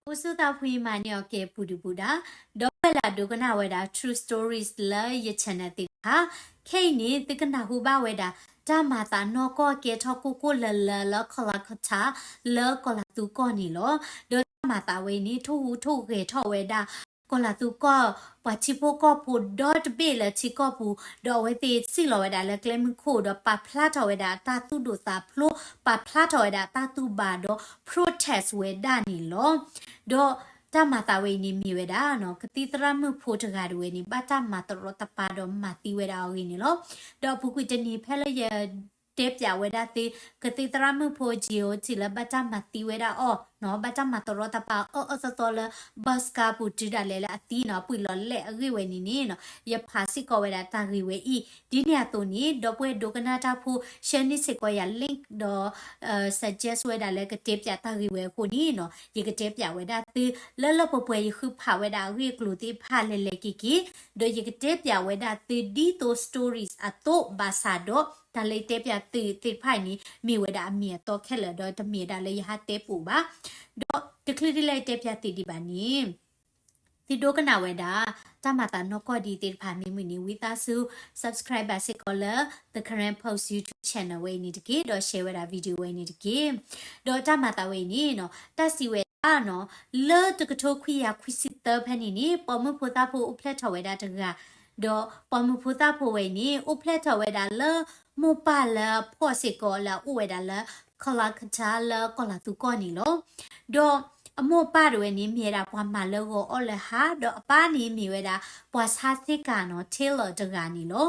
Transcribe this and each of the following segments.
အိၣ်ဆူၣ်သးဖှံမၤန့ၢ်အီၤကဲပူၤဒုပူၤဒါ, ဒီပုၢ်ဝဲၢ်လၢအဒိကနၣ်ဝဲဒၣ် True Stories လၢယ channel သ့ၣ်တဖၣ်, ခဲအံၤန့ၣ် သုကနၢ်ဟူဘၣ်ဝဲဒၣ် တၢ်မၤသးနီၢ်ကီၢ်ကဲထီၣ်ကိၢ်ကိၢ်လၢၤလၢၤလၢ Kolkata လၢကီၢ်လၤသူကီၢ်န့ၣ်လီၤ. ဒီးတၢ်မၤသးဝဲအံၤန့ၣ် ထိၣ်ဟူးထိၣ်ဂဲၤထီၣ်ဝဲဒၣ် ကီၢ်လၤသူကီၢ် ပှၤထံဖိကီၢ်ဖိဒီတဘ့ၣ်လၢထံကီၢ်ပူၤ, ဒီးအဝဲသ့ၣ်စံၣ်လီၤဝဲဒၣ်လၢကျဲမုၢ်ခိၣ် ဒီးပာ်ဖျါထီၣ်ဝဲဒၣ်အတၢ်သူၣ်ဒိၣ်သးဖျိး, ပာ်ဖျါထီၣ်ဝဲဒၣ်အတၢ်သူၣ်ဘၣ်ဒီး protest ဝဲဒၣ်န့ၣ်လီၤ. ဒီးတၢ်မၤသးဝဲအံၤန့ၣ်မ့ၢ်ဝဲဒၣ် ကသံၣ်သရၣ်မုၣ်ဖိတဂၤဒၣ်ဝဲန့ၣ် ဘၣ်တၢ်မၤတရီတပါဒီးမၤသံဝဲဒၣ်အီၤအဂ့ၢ်န့ၣ်လီၤ. ဒီးအပူၤကွံာ်တနံၤဖဲလၢယ တဲပၠးဝဲဒၣ်သု ကသံၣ်သရၣ်မုၣ်ဖိ G O T လၢဘၣ်တၢ်မၤသံဝဲဒၣ်အီၤနီၤ, ဘၣ်တၢ်မၤတရီတပါအီၤအၢအၢသီသီလၢ bus ကါပူၤတုၤဒၣ်လဲာ်လၢအသံနီၤ, အပှ့ၤလီၤလဲၣ်အဂ့ၢ်ဝဲန့ၣ်န့ၣ်နီၤ, ယဖးစ့ၢ်ကီးဝဲဒၣ်တၢ်ဂ့ၢ်ဝဲအံၤ, ဒ်န့ၣ်အသိးန့ၣ် ဒီပုၢ်ဝဲၢ်ဒိကနၣ်တၢ်ဖိ share န့ၢ်စ့ၢ်ကီးယၤ link ဒီး suggest ဝဲဒၣ်လၢကတဲပၠးတၢ်ဂ့ၢ်ဝဲအဃိန့ၣ်နီၤ, ယကတဲပၠးဝဲဒၣ်သု လၢလၢပှဲၤပှဲၤ ယဃုဖးဝဲဒၣ်အဂ့ၢ်အကျိၤသ့ၣ်တဖၣ်လဲၤလဲၤက့ၤက့ၤ ဒီးယကတဲပၠးဝဲဒၣ်သုဒ်သိး stories အသိး, ဘၣ်ဆၣ်ဒီး တၢ်လၢယတဲပၠးသုသ့ၣ်တဖၣ်အံၤန့ၣ် မ့ၢ်ဝဲဒၣ်အမ့ၢ်အတီခဲလၢာ် ဒီးတမ့ၢ်ဒၣ်လၢယဟးတဲပိာ်ဘၣ်. ဒီးတချုးဒ်လၢယတဲပၠးသုဒံးဘၣ်န့ၣ် သုဒိကနၣ်ဝဲဒၣ် တၢ်မၤသးနီၢ်ကီၢ်ဒ်သ့ၣ်တဖၣ်မ့ၢ်မုာ်န့ၣ် ဝံသးစူၤ subscribe ဘၣ်စ့ၢ်ကီးလၢ The Karen Post YouTube channel ဝဲအံၤန့ၣ်တက့ၢ်, ဒီး share ဝဲဒၣ် video ဝဲအံၤန့ၣ်တက့ၢ်. ဒီးတၢ်မၤသးဝဲအံၤန့ၣ်နီၤ, တၢ်စံးဝဲဒၣ်နီၤ, လၢတကထိခွံကယၤခွံဆံသၢဖဲန့ၣ်န့ၣ် ပိာ်မုၣ်ဖိသၣ်ဖိအိၣ်ဖျဲၣ်ထီၣ်ဝဲဒၣ်တဂၤ, ဒီးပိာ်မုၣ်ဖိသၣ်ဖိဝဲအံၤန့ၣ် အိၣ်ဖျဲၣ်ထီၣ်ဝဲဒၣ်လၢ မိၢ်ပၢ်လၢအဖှီၣ်စ့ၢ်ကီးလၢအအိၣ်ဝဲဒၣ်လၢ Kolkata လၢကီၢ်လၤသူကီၢ်န့ၣ်လီၤ. ဒီးအမိၢ်ပၢ်တဝဲန့ၣ် မ့ၢ်ဝဲဒၣ်ပှၤမၤလၢဂီၤအီၣ်လၢဟါ, ဒီးအပၢ်န့ၣ်မ့ၢ်ဝဲဒၣ် ပှၤဆါသ့ၣ်ကၤနီၤ, tailor တဂၤန့ၣ်လီၤ.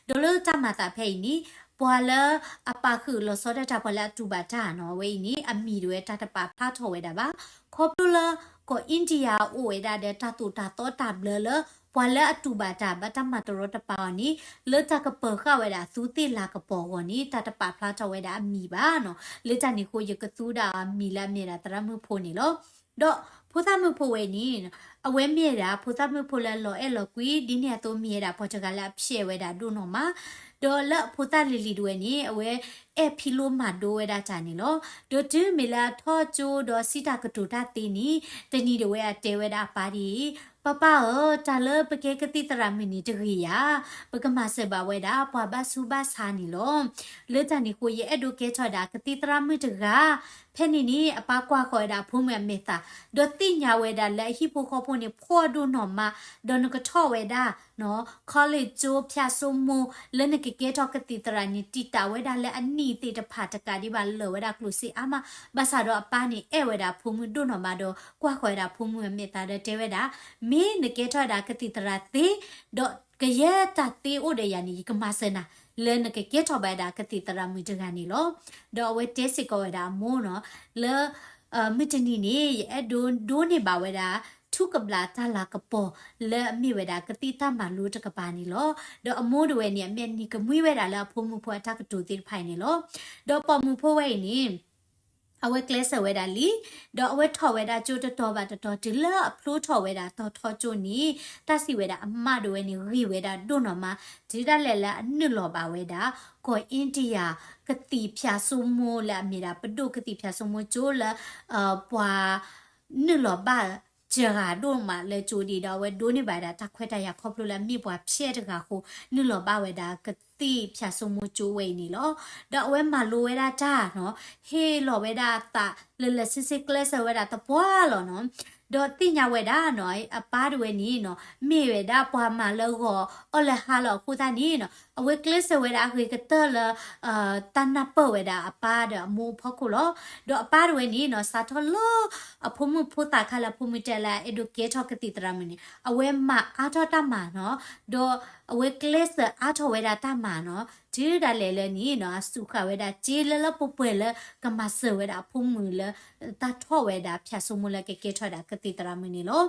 ဒီးလၢတၢ်မၤသးဖဲအံၤန့ၣ် ပှၤလၢအပာ်ဃုာ်လီၤဆီဒၣ်တၢ် ပှၤလၢအတူၢ်ဘၣ်တၢ်နီၤ, အဝဲအံၤန့ၣ် အမံၤတဝဲတၢ်တပာ်ဖျါထီၣ်ဝဲဒၣ်ဘၣ်. ခီဖျိလၢ ကီၢ် India အိၣ်ဝဲဒၣ်ဒီးတၢ်သိၣ်တၢ်သီတၢ်ဘျၢလၢ ပှၤလၢအတူၢ်ဘၣ်တၢ် ဘၣ်တၢ်မၤတရီတပါအီၤန့ၣ် လၢတၢ်ကပၢၤဃာ်ဝဲဒၣ်သူသ့ၣ်လၤကပီၤအဂီၢ်န့ၣ် တၢ်တပာ်ဖျါထီၣ်ဝဲဒၣ်အမံၤဘၣ်နီၤ. လၢတၢ်န့ၣ်အဃိ ယကသူဒၣ်အမံၤလၢအမ့ၢ်ဒၣ်သရၣ်မုၣ်ဖိန့ၣ်လီၤ. ဒီးဖိသၣ်မုၣ်ဖိဝဲအံၤန့ၣ် အဝဲမ့ၢ်ဝဲဒၣ်ဖိသၣ်မုၣ်ဖိလၢလီၤအဲၣ်လီၤကွံ ဒ်န့ၣ်အသိးမ့ၢ်ဝဲဒၣ်ပှၤတဂၤလၢအဖျဲးဝဲဒၣ်ဒိၣ်နီၢ်မး, ဒီးလၢအဖိသၣ်လံၤလံၤတဝဲန့ၣ် အဝဲအဲၣ်ဖံးလိမၤဒိဝဲဒၣ်တၢ်န့ၣ်လီၤ. ဒီးတုၤမ့ၢ်လၢအထီၣ်ကၠိဒီးစံးတၢ်ကတိၤတၢ်သ့န့ၣ် တနံၤတဝဲအတဲဝဲဒၣ်အပၢ်ဒ်အံၤ, ပၢ်ပၢ်ဧၢ, တၢ်လၢပကဲကသံၣ်သရၣ်မုၣ်န့ၣ်တဂ့ၤယၤ, ပကမၤစၢၤဘၣ်ဝဲဒၣ်ပှၤဘၣ်ဆူးဘၣ်ဆါန့ၣ်လီၤ. လၢတၢ်န့ၣ်အဃိ ယအဲၣ်ဒိးကဲထီၣ်ဒၣ်ကသံၣ်သရၣ်မုၣ်တဂၤ. ဖဲန့ၣ်န့ၣ် အပၢ်ကွၢ်ဃီၤဝဲဒၣ်အဖိမုၣ်အမဲာ်သး, ဒီးသ့ၣ်ညါဝဲဒၣ်လၢအဟံၣ်ဖိဃီဖိန့ၣ် ဖှီၣ်ဒိၣ်နီၢ်မး, ဒီးနကထီၣ်ဝဲဒၣ် college ကၠိဖၠၣ်စိမိၤ လၢနကကဲထီၣ်ကသံၣ်သရၣ်န့ၣ် တံာ်တာ်ဝဲဒၣ်လၢအနံၣ်သ့ၣ်တဖၣ်တကးဒံးဘၣ် လၢာ်ဝဲဒၣ်ကျိၣ်စ့အါမး. ဘၣ်ဆၣ်ဒီးအပၢ်န့ၣ်အဲၣ်ဝဲဒၣ်အဖိမုၣ်ဒိၣ်နီၢ်မးဒီး ကွၢ်ဃီၤဝဲဒၣ်အဖိမုၣ်အမဲာ်သးဒီးတဲဝဲဒၣ်, မ့ၢ်နကဲထီၣ်ဝဲဒၣ်ကသံၣ်သရၣ်သ့, ဒီးကယဲၢ်တၢ်သ့အိၣ်ဒီးယၤန့ၣ် ယကမၤစၢၤနၤ လၢနကကဲထီၣ်ဘၣ်ဝဲဒၣ်ကသံၣ်သရၣ်မုၣ်တဂၤန့ၣ်လီၤ. ဒီးအဝဲတဲစ့ၢ်ကီးဝဲဒၣ်အမိၢ်နီၤ, လၢ မုၢ်တနံၤန့ၣ် ယအဲၣ်ဒိးဒိးန့ၢ်ဘၣ်ဝဲဒၣ် ထူကဘျးတၢ်လၤကပီၤ လၢအမ့ၢ်ဝဲဒၣ်ကသံၣ်တၢ်မၤလိတကပၤန့ၣ်လီၤ. ဒီးအမိၢ်တဝဲန့ၣ် အမ့ၢ်နံၤကမှံဝဲဒၣ်လၢအဖိမုၣ်ဖိအတၢ်ကတိၤသ့ၣ်တဖၣ်အံၤန့ၣ်လီၤ. ဒီးပိာ်မုၣ်ဖိဝဲအံၤန့ၣ် အဝဲကျဲးစၢးဝဲဒၣ်လံ, ဒီးအဝဲထီၣ်ဝဲဒၣ်ကၠိတတီၤဘၣ်တတီၤ တုၤလၢအဖျိထီၣ်ဝဲဒၣ်တီၤထီကၠိန့ၣ် တၢ်စံးဝဲဒၣ်အမါတဝဲန့ၣ် ဂ့ၤဝဲဒၣ်ဒိၣ်နီၢ်မး, တုၤဒၣ်လဲာ်လၢအနုာ်လီၤဘၣ်ဝဲဒၣ် ကီၢ် India ကသံၣ်ဖၠၣ်စိမိၤလၢအမ့ၢ်ဒၣ်ပဒိၣ်ကသံၣ်ဖၠၣ်စိမိၤကၠိလၢ ပှၤ နုာ်လီၤဘၣ်စှၤဒိၣ်မးလၢကၠိဒံးဒီး အဝဲဒိးန့ၢ်ဘၣ်ဝဲဒၣ်တၢ်ခွဲးတၢ်ယာ်ခီဖျိလၢအမ့ၢ်ပှၤဖျဲးတဂၤအဃိ နုာ်လီၤဘၣ်ဝဲဒၣ်ကသံၣ်ဖၠၣ်စိမိၤကၠိဝဲအံၤန့ၣ်လီၤ. ဒီးအဝဲမၤလိဝဲဒၣ်တၢ်နီၤ, ဟ့ၣ်လီၤဝဲဒၣ်အသးလၢလၢဆ့ဆ့ကျဲးစၢးဝဲဒၣ်တပှၢ်လီၤနီၤ. ဒီးသ့ၣ်ညါဝဲဒၣ်နီၤ, အပၢ်တဝဲန့ၣ်နီၤ မ့ၢ်ဝဲဒၣ်ပှၤမၤလၢဂီၤအီၣ်လၢဟါလီၤအဃိသတးန့ၣ်နီၤ အဝဲကျဲးစၢးဝဲဒၣ်အဂ့ၤကတၢၢ်လၢ တၢ်နၢ်ပၢၢ်ဝဲဒၣ်အပၢ်ဒီးအမိၢ်အဖီခိၣ်လီၤ. ဒီးအပၢ်တဝဲန့ၣ်နီၤ စးထီၣ်လၢအဖိမုၣ်ဖိသၣ်ခါလၢအဖိမုၣ်တဲလၢအအဲၣ်ဒိးကဲထီၣ်ကသံၣ်သရၣ်မုၣ်န့ၣ် အဝဲမၤအါထီၣ်တၢ်မၤနီၤ, ဒီးအဝဲကျဲးစၢးအါထီၣ်ဝဲဒၣ်တၢ်မၤနီၤ, တုၤဒၣ်လဲာ်လၢန့ၣ်နီၤ အစူးဃာ်ဝဲဒၣ်စ့လၢလၢပှဲၤပှဲၤလၢကမၤစၢၤဝဲဒၣ်အဖိမုၣ်လၢ တၢ်ထီၣ်ဝဲဒၣ်ဖၠၣ်စိမိၤလၢကကဲထီၣ်ဝဲဒၣ်ကသံၣ်သရၣ်မုၣ်န့ၣ်လီၤ.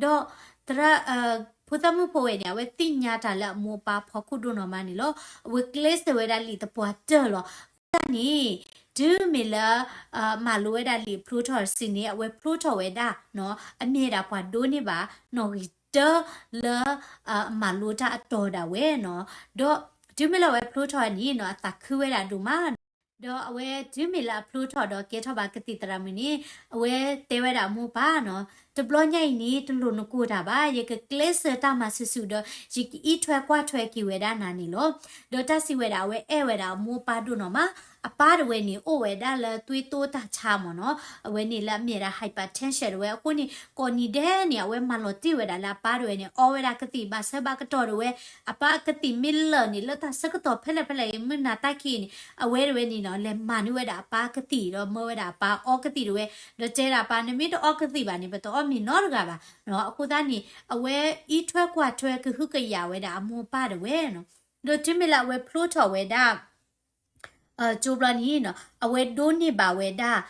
ဒီးသရၣ် ဖိသၣ်မုၣ်ဖိဝဲန့ၣ် အဝဲသ့ၣ်ညါတၢ်လၢအမိၢ်အပၢ်အဖီခိၣ်ဒိၣ်နီၢ်မးန့ၣ်လီၤ. အဝဲကျဲးစၢးဝဲဒၣ်လံာ်သပှၢ်တၢၢ်လီၤ. အဃိသတးန့ၣ် တုၤမ့ၢ်လၢ မၤလိဝဲဒၣ်လံာ်ဖျိထီၣ်တစုန့ၣ် အဝဲဖျိထီၣ်ဝဲဒၣ် အမ့ၢ်ဝဲဒၣ်ပှၤဒိးန့ၢ်ဘၣ်နီၣ်ဂံၢ်တၢလၢ မၤလိတၢ်အတီၤဒၣ်ဝဲနီၤ. ဒီးတုၤမ့ၢ်လၢအဝဲဖျိထီၣ်န့ၣ်နီၤ အသးခုဝဲဒၣ်ဒိၣ်မးနီၤ. ဒီးအဝဲတုၤမ့ၢ်လၢအဖျိထီၣ်ဒီးကဲထီၣ်ဘၣ်ကသံၣ်သရၣ်မုၣ်န့ၣ်, အဝဲတဲဝဲဒၣ်အမိၢ်ပၢ်နီၤ, တဘျီညါအံၤန့ၣ် တလိၣ်နကိၢ်တၢ်ဘၣ်, ယကကျဲးစၢးတၢ်မၤစုာ်စုာ်ဒီး ယကအံးထွဲကွၢ်ထွဲက့ၤဝဲဒၣ်နၤန့ၣ်လီၤ. ဒီးတၢ်စံးဝဲဒၣ် အဝဲအဲၣ်ဝဲဒၣ်အမိၢ်အပၢ်ဒိၣ်နီၤမး, အပၢ်တဝဲန့ၣ် အိၣ်ဝဲဒၣ်လၢသွေးတိုးတၢ်ဆါမ့ၢ်နီၤ, အဝဲန့ၣ်လၢအမ့ၢ်ဝဲဒၣ် hypertension တဝဲအဃိန့ၣ် ကိးနံၤဒဲးန့ၣ် အဝဲမၤလီၤတံၢ်ဝဲဒၣ်လၢအပၢ်တဝဲန့ၣ် အီဝဲဒၣ်ကသံၣ်ဘၣ်ဆၢဘၣ်ကတီၢ်တဝဲ, အပၢ်ကသံၣ်မ့ၢ်လၢာ်န့ၣ် လၢတၢ်ဆၢကတီၢ်ဖဲလဲၣ်ဖဲလဲၣ် မုၢ်နၤတၢ်ခံးန့ၣ် အဝဲတဝဲန့ၣ်နီၤ လဲၤမၤန့ၢ်ဝဲဒၣ်အပၢ်ကသံၣ်ဒီးမၢဝဲဒၣ်အပၢ်အီကသံၣ်တဝဲ, ဒီးတဲဒၣ်အပၢ် နမ့ၢ်တအီကသံၣ်ဘၣ်န့ၣ် ပတအီၣ်မ့ၤနီတဂၤဘၣ်နီၤ. အဃိသတးန့ၣ် အဝဲအံးထွဲကွၢ်ထွဲကဟုကယာ်ဝဲဒၣ်အမိၢ်အပၢ်တဝဲနီၤ. ဒီးတုၤမ့ၢ်လၢအဝဲဖျိထီၣ်ဝဲဒၣ် ကၠိဘျီန့ၣ်နီၤ အဝဲဒိးန့ၢ်ဘၣ်ဝဲဒၣ်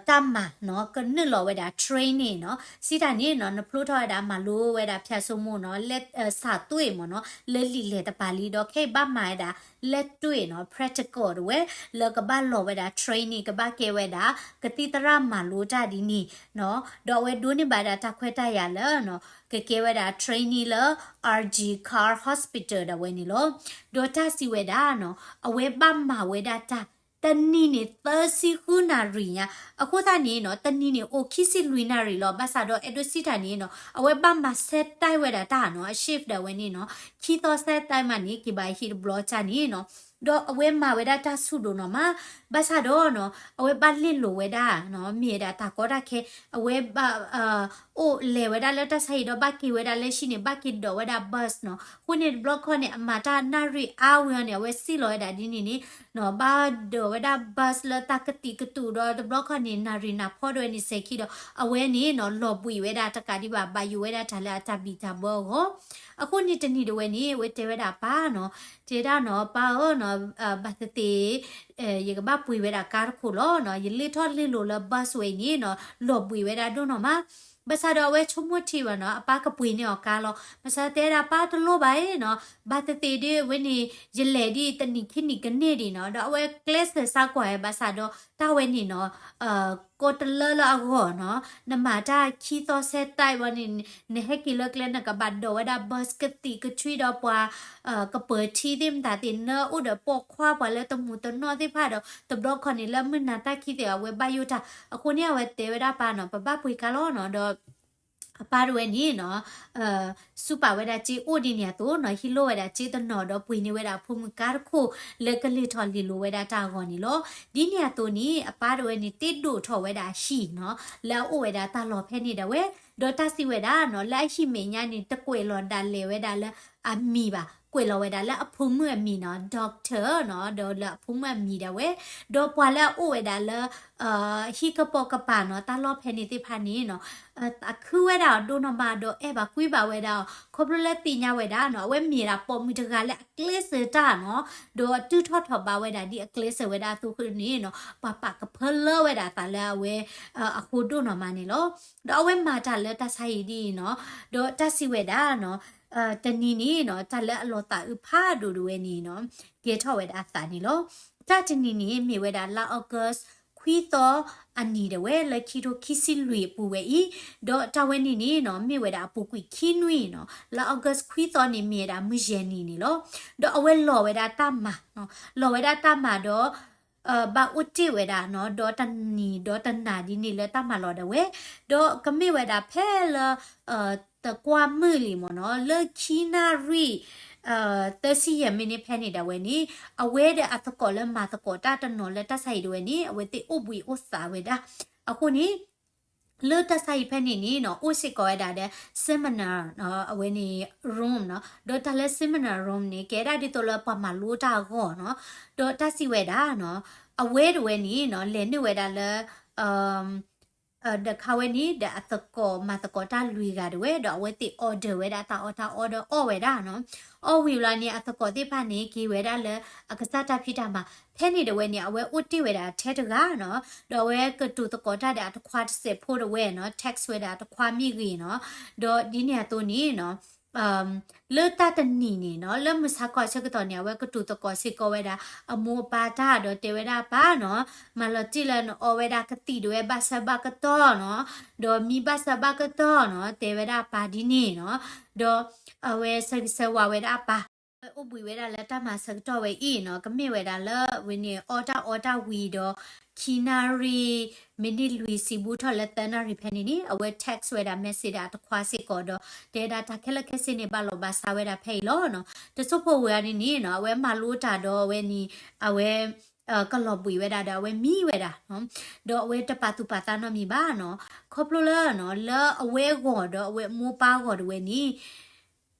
တၢ်မၤနီၤ ကနုာ်လီၤဝဲဒၣ် training နီၤ. စံးတၢ်န့ၣ်နီၤ နဖျိထီၣ်ဝဲဒၣ်မၤလိဝဲဒၣ်ဖၠၣ်စိမိၤနီၤ လၢ စးသွ့ၣ်မ့ၢ်နီၤ လၢလံာ်လဲၢ်တပၤလံ ဒီးခဲအံၤဘၣ်မၤဝဲဒၣ် လက်တွေ့နီၤ practical တဝဲ လၢကဘၣ်လီၤဝဲဒၣ် training ကဘၣ်ကဲဝဲဒၣ် ကသံၣ်သရၣ်မၤလိတၢ်ဒ်န့ၣ်နီၤ. ဒီးအဝဲဒိးန့ၢ်ဘၣ်ဒၣ်တၢ်ခွဲးတၢ်ယာ်လၢ ကကဲဝဲဒၣ် training လၢ R G Kar Hospital ဒၣ်ဝဲန့ၣ်လီၤ. ဒီးတၢ်စံးဝဲဒၣ်နီၤ အဝဲဘၣ်မၤဝဲဒၣ်တၢ် တနံၤန့ၣ် သၢဆံဃုနၣ်ရံၣ်ညါ, အဃိသတးန့ၣ်နီၤ တနံၤန့ၣ် အိၣ်ခံဆံလွံၢ်နၣ်ရံၣ်လီၤ. ဘၣ်ဆၣ်ဒီးအဲၣ်ဒိးစံးတၢ်န့ၣ်နီၤ အဝဲဘၣ်မၤ set time ဝဲဒၣ်တၢ်နီၤ အ shift ဒၣ်ဝဲန့ၣ်နီၤ ခံသီ set time မးန့ၣ် က့ၤဘၣ်ဟံၣ်တဘျီကၢ်န့ၣ်နီၤ. ဒီးအဝဲမၤဝဲဒၣ်တၢ်ဆူၣ်ဒိၣ်နီၤမး, ဘၣ်ဆၣ်ဒီးနီၤ အဝဲဘၣ်လ့ၢ်လိၤဝဲဒၣ်နီၤ မ့ၢ်ဝဲဒၣ်တၢ်ကီတၢ်ခဲ, အဝဲဘၣ် အိၣ်လဲၤဝဲဒၣ်လၢတၢ်ဆါဟံၣ်ဒီးဘၣ်က့ၤဝဲဒၣ်လၢဟံၣ်န့ၣ် ဘၣ်က့ၤဒိးဝဲဒၣ် bus နီၤ. အဃိန့ၣ်တဘျီခီန့ၣ် အမၤတၢ်နၣ်ရံၣ်အါဝံၤအီၤန့ၣ် အဝဲစံၣ်လီၤဝဲဒၣ်ဒ်န့ၣ်န့ၣ်နီၤ ဘၣ်ဒိးဝဲဒၣ် bus လၢတၢ်ကသံၣ်ကသူၣ်ဒီးတဘျီခီန့ၣ် နၣ်ရံၣ်နၢ်ဖီဒၣ်ဝဲန့ၣ်စဲၤခံဒီး အဝဲန့ၣ်နီၤ လီၤဘှံးဝဲဒၣ်တကးဒံးဘၣ် ဘၣ်ယိၣ်ဝဲဒၣ်တၢ်လၢအတၢ်ဘံၣ်တၢ်ဘၢအဂီၢ်. အဃိန့ၣ်တနံၤဒၣ်ဝဲန့ၣ် အဝဲတဲဝဲဒၣ်အပၢ်နီၤ, တဲဒၣ်နီၤ ပၢ်ဧၢနီၤ ဘၣ်သ့ၣ်သ့ၣ် ယကဘၣ်ပှ့ၤဝဲဒၣ်ကါတခိၣ်လီၤနီၤ, ယလ့ၣ်ထီၣ်လ့ၢ်လိၤလၢ bus ဝဲအံၤန့ၣ်နီၤ လီၤဘှံးဝဲဒၣ်ဒိၣ်နီၤမး. ဘၣ်ဆၣ်ဒီးအဝဲဆိကမိၣ်ထံဘၣ်နီၤ အပၢ်ကပှ့ၤန့ၢ်အီၤကါလီၤ. ဘၣ်ဆၣ်တဲဒၣ်ပၢ်တလိၣ်ဘၣ်အံၤနီၤ, ဘၣ်သ့ၣ်သ့ၣ်ဒ်ဝဲန့ၣ် ယလဲၤဒ်တနံၤခံနံၤကန့ၢ်ဒံးနီၤ, ဒီးအဝဲကျဲးစၢးစးကွၢ်ဝဲဘၣ်ဆၣ်ဒီး တၢ်ဝဲန့ၣ်နီၤ ကိးတလၢလၢအဂီၢ်နီၤ, နမၤတၢ်ခံသီ set time ဝဲန့ၣ် နဟဲက့ၤလၢကျဲ နကဘၣ်ဒိးဝဲဒၣ် bus ကသံၣ်ကဆွံဒီးပှၤ ကပၢၤထံသ့ၣ်မတၤသ့ၣ် နအိၣ်ဒီးပိာ်ခွါပှၤလၢတမူးတနီၣ်သ့ၣ်တဖၣ်ဒီး တဘျီခီန့ၣ်လၢမုၢ်နၤတၢ်ခံးသ့ၣ် အဝဲဘၣ်ယိၣ်တၢ်. အဃိန့ၣ် အဝဲတဲဝဲဒၣ်ပၢ်နီၤ ပဘၣ်ပှ့ၤကါလီၤနီၤ, ဒီး အပၢ်တဝဲန့ၣ်နီၤ စူးပာ်ဝဲဒၣ်စ့အိၣ်ဒ်န့ၣ်အသိးနီၤ ဟံးလိၢ်ဝဲဒၣ်စ့တနီၤဒီးပှ့ၤန့ၢ်ဝဲဒၣ်အဖိမုၣ်ကါတခိၣ် လၢကလ့ၢ်ထီၣ်လ့ၢ်လိၤဝဲဒၣ်တၢ်အဂီၢ်န့ၣ်လီၤ. ဒ်န့ၣ်အသိးန့ၣ် အပၢ်တဝဲန့ၣ် တ့ဒိၣ်ထီၣ်ဝဲဒၣ်အဟံၣ်နီၤ လၢအအိၣ်ဝဲဒၣ်တၢ်လီၢ်ဖဲန့ၣ်ဒၣ်ဝဲ, ဒီးတၢ်စံးဝဲဒၣ်နီၤ လၢအဟံၣ်မဲာ်ညါန့ၣ် တကွဲးလီၤဒၣ်လဲာ်ဝဲဒၣ်လၢအမံၤဘၣ်, ကွဲးလီၤဝဲဒၣ်လၢအဖိမုၣ်အမံၤနီၤ doctor နီၤ ဒီးလၢအဖိမုၣ်အမံၤဒၣ်ဝဲ, ဒီးပှၤလၢအအိၣ်ဝဲဒၣ်လၢ ဟံၣ်ကပိာ်ကပၤနီၤ တၢ်လီၢ်ဖဲန့ၣ်သ့ၣ်တဖၣ်န့ၣ်နီၤ သးခုဝဲဒၣ်အီၤဒိၣ်နီၢ်မး ဒီးအဲၣ်ဘၣ်ကွံဘၣ်ဝဲဒၣ်အီၤ ခီဖျိလၢသ့ၣ်ညါဝဲဒၣ်နီၤ အဝဲမ့ၢ်ဒၣ်ပိာ်မုၣ်တဂၤလၢအကျဲးစၢးတၢ်နီၤ ဒီးအတုၤထီၣ်ထီၣ်ဘးဝဲဒၣ်ဒ်အကျဲးစၢးဝဲဒၣ်အသိးန့ၣ်နီၤ ပှၤပာ်ကဖၢလၢဝဲဒၣ်အသးလၢအဝဲ အဃိဒိၣ်နီၢ်မးန့ၣ်လီၤ. ဒီးအဝဲမၤတၢ်လၢတၢ်ဆါဟံၣ်ဒ်အံၤနီၤ ဒီးတၢ်စံးဝဲဒၣ်နီၤ တနံၤန့ၣ်နီၤ တၢ်လၢအလီၤသးအုးဖးဒိၣ်ဒၣ်ဝဲန့ၣ်နီၤ ကဲထီၣ်ဝဲဒၣ်အသးန့ၣ်လီၤ. တၢ်တနံၤန့ၣ် မ့ၢ်ဝဲဒၣ်လါ August ခွံသီအနံၤဒၣ်ဝဲ လၢခံထိခံဆံလွံၢ်အပူၤဝဲအံၤ, ဒီးတၢ်ဝဲန့ၣ်န့ၣ်နီၤ မ့ၢ်ဝဲဒၣ်အပူၤကွံာ်ခံနွံနီၤ လါ August ခွံသီန့ၣ် မ့ၢ်ဝဲဒၣ်မုၢ်ယဲၢ်နံၤန့ၣ်လီၤ. ဒီးအဝဲလီၤဝဲဒၣ်တၢ်မၤနီၤ လီၤဝဲဒၣ်တၢ်မၤဒီး ဘၣ်အိၣ်တ့ၢ်ဝဲဒၣ်နီၤ ဒီးတနံၤဒီးတနၤဒ်န့ၣ်လၢတၢ်မၤလီၤဒၣ်ဝဲ, ဒီးကမ့ၢ်ဝဲဒၣ်ဖဲလၢ တကွၢ်မုၢ်လံမ့ၢ်နီၤ လၢခံနၣ်ရံၣ် သၢဆံယဲၢ်မံးနံးဖဲန့ၣ်ဒၣ်ဝဲန့ၣ် အဝဲဒီးအသကိးလၢမၤသကိးတၢ်တနီၤလၢတၢ်ဆါဟံၣ်ဒၣ်ဝဲန့ၣ် အဝဲသ့ၣ်အိၣ်ဘှံးအိၣ်သါဝဲဒၣ်. အဃိန့ၣ် လၢတၢ်ဆါဟံၣ်ဖဲန့ၣ်န့ၣ်နီၤ အိၣ်စ့ၢ်ကီးဝဲဒၣ်ဒီး seminar အဝဲန့ၣ် room နီၤ ဒီးတၢ်လၢ seminar room န့ၣ် ကဲဒၣ်ဒ်သိးလၢပှၤမၤလိတၢ်အဂီၢ်နီၤ ဒီးတၢ်စံးဝဲဒၣ်နီၤ အဝဲတဝဲန့ၣ်နီၤ လဲၤနုာ်ဝဲဒၣ်လၢ ဒီးခါဝဲန့ၣ် ဒီးအသကိးမၤသကိးတၢ်လွံၢ်ဂၤဒၣ်ဝဲ ဒီးအဝဲသ့ၣ် order ဝဲဒၣ်တၢ်အီၣ်တၢ်အီဒီးအီၣ်ဝဲဒၣ်နီၤ. အီၣ်ဝံၤလီၤန့ၣ် အသကိးသ့ၣ်တဖၣ်န့ၣ် က့ၤဝဲဒၣ်လၢအကစၢ်တၢ်ဖံးတၢ်မၤ ဖဲန့ၣ်ဒၣ်ဝဲန့ၣ် အဝဲအိၣ်တ့ၢ်ဝဲဒၣ်ထဲတဂၤနီၤ. ဒီးအဝဲကတိၤသကိးတၢ်ဒီးအတခွါတစဲးဖိဒၣ်ဝဲနီၤ text ဝဲဒၣ်အတခွါမ့ၢ်ဂ့ၤနီၤ. ဒီးဒ်န့ၣ်အသိးန့ၣ်နီၤ လၢတၢ်တနံၤန့ၣ်နီၤ လၢမုၢ်ဆါခီဆၢကတီၢ်န့ၣ် အဝဲကတိၤသကိးစ့ၢ်ကီးဝဲဒၣ် အမိၢ်အပၢ်တၢ်ဒီးတဲဝဲဒၣ်အပၢ်နီၤ မၤလီၤတံၢ်လၢနအီဝဲဒၣ်ကသံၣ်ဒၣ်ဝဲဘၣ်ဆၢဘၣ်ကတီၢ်နီၤ ဒီးမံဘၣ်ဆၢဘၣ်ကတီၢ်နီၤ တဲဝဲဒၣ်အပၢ်ဒ်န့ၣ်နီၤ. ဒီးအဝဲဆၢဂ့ၤဆၢဝါဝဲဒၣ်အပၢ် အိၣ်ဘှံးဝဲဒၣ်လၢတၢ်မၤဆၢကတီၢ်ဝဲအံၤနီၤ ကမ့ၢ်ဝဲဒၣ်လၢဝဲန့ၣ် အီၣ်တၢ်အီတၢ်ဝံၤဒီး ခံနၣ်ရံၣ် မံးနံးလွံၢ်ဆံဘူးထီၣ်လၢသၢနၣ်ရံၣ်ဖဲန့ၣ်န့ၣ် အဝဲ text ဝဲဒၣ် message ဒၣ်အတခွါစ့ၢ်ကီးဒီး တဲဒၣ်တၢ်ခဲလၢာ်ခဲဆ့န့ၣ် ဘၣ်လီၤဘၣ်စးဝဲဒၣ်ဖဲအံၤလီၤနီၤ. တစိၢ်ဖိဝဲအံၤန့ၣ်နီၤ အဝဲမၤလိတၢ်ဒီးအဝဲန့ၣ် အဝဲ ကလီၤဘှံးဝဲဒၣ်ဒီးအဝဲမံဝဲဒၣ်နီၤ. ဒီးအဝဲတပာ်သူၣ်ပာ်သးနီတမံၤဘၣ်နီၤ. ခီဖျိလၢနီၤ လၢအဝဲအဂီၢ်ဒီးအဝဲအမိၢ်ပၢ်အဂီၢ်ဒၣ်ဝဲန့ၣ်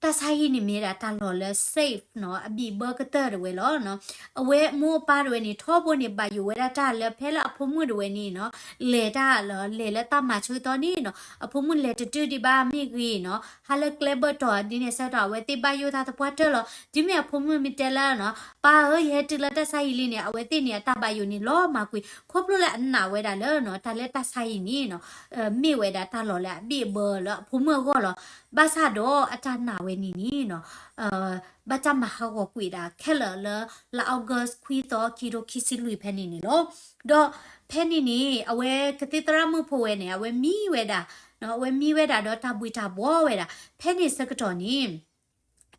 တၢ်ဆါဟံၣ်န့ၣ်မ့ၢ်ဒၣ်တၢ်လီၢ်လၢ safe နီၤ အဘံၣ်ဘၢကတၢၢ်ဒၣ်ဝဲလီၤနီၤ. အဝဲအမိၢ်အပၢ်ဒၣ်ဝဲန့ၣ် ထီဘိန့ၣ် ဘၣ်ယိၣ်ဝဲဒၣ်တၢ်လၢဖဲလၢအဖိမုၣ်ဒၣ်ဝဲန့ၣ်နီၤ လဲၤတၢ်လီၤ လဲၤလၢတၢ်မၤဆၢကတီၢ်န့ၣ်နီၤ အဖိမုၣ်လဲၤတတုၤဒံးဘၣ်မ့ၢ်ဂ့ၤနီၤ ဟးလၢကျဲဘၢၣ်တီၤဒ်န့ၣ်ဆၢကတီၢ် အဝဲသ့ၣ်ဘၣ်ယိၣ်တၢ်သပှၢ်တၢၢ်လီၤ. တုၤမ့ၢ်အဖိမုၣ်မ့ၢ်တဲလၢနီၤ ပၢ်ဧၢ ယဟဲတုၤလၢတၢ်ဆါဟံၣ်လံန့ၣ် အဝဲသ့ၣ်န့ၣ် အတၢ်ဘၣ်ယိၣ်န့ၣ်လီၤမၢ်ကွံာ် ခီဖျိလၢအနာ်ဝဲဒၣ်လၢနီၤ တၢ်လၢတၢ်ဆါဟံၣ်န့ၣ်နီၤ မ့ၢ်ဝဲဒၣ်တၢ်လီၢ်လၢအဘံၣ်အဘၢလၢအဖိမုၣ်အဂီၢ်လီၤ. ဘၣ်ဆၣ်ဒီးအတၢ်နာ်ဝဲန့ၣ်န့ၣ်နီၤ ဘၣ်တၢ်မၤဟးဂီၤကွံာ်ဒၣ်ခဲလၢာ်လၢ လါ August ခွံသီ ခံကထိခံဆံလွံၢ်ဖဲန့ၣ်န့ၣ်လီၤ. ဒီးဖဲန့ၣ်န့ၣ် အဝဲကသံၣ်သရၣ်မုၣ်ဖိဝဲန့ၣ် အဝဲမံဝဲဒၣ် အဝဲမံဝဲဒၣ်ဒီးတၢ်ဘှံးတၢ်ဘှီဝဲဒၣ် ဖဲန့ၣ်ဆၢကတီၢ်န့ၣ်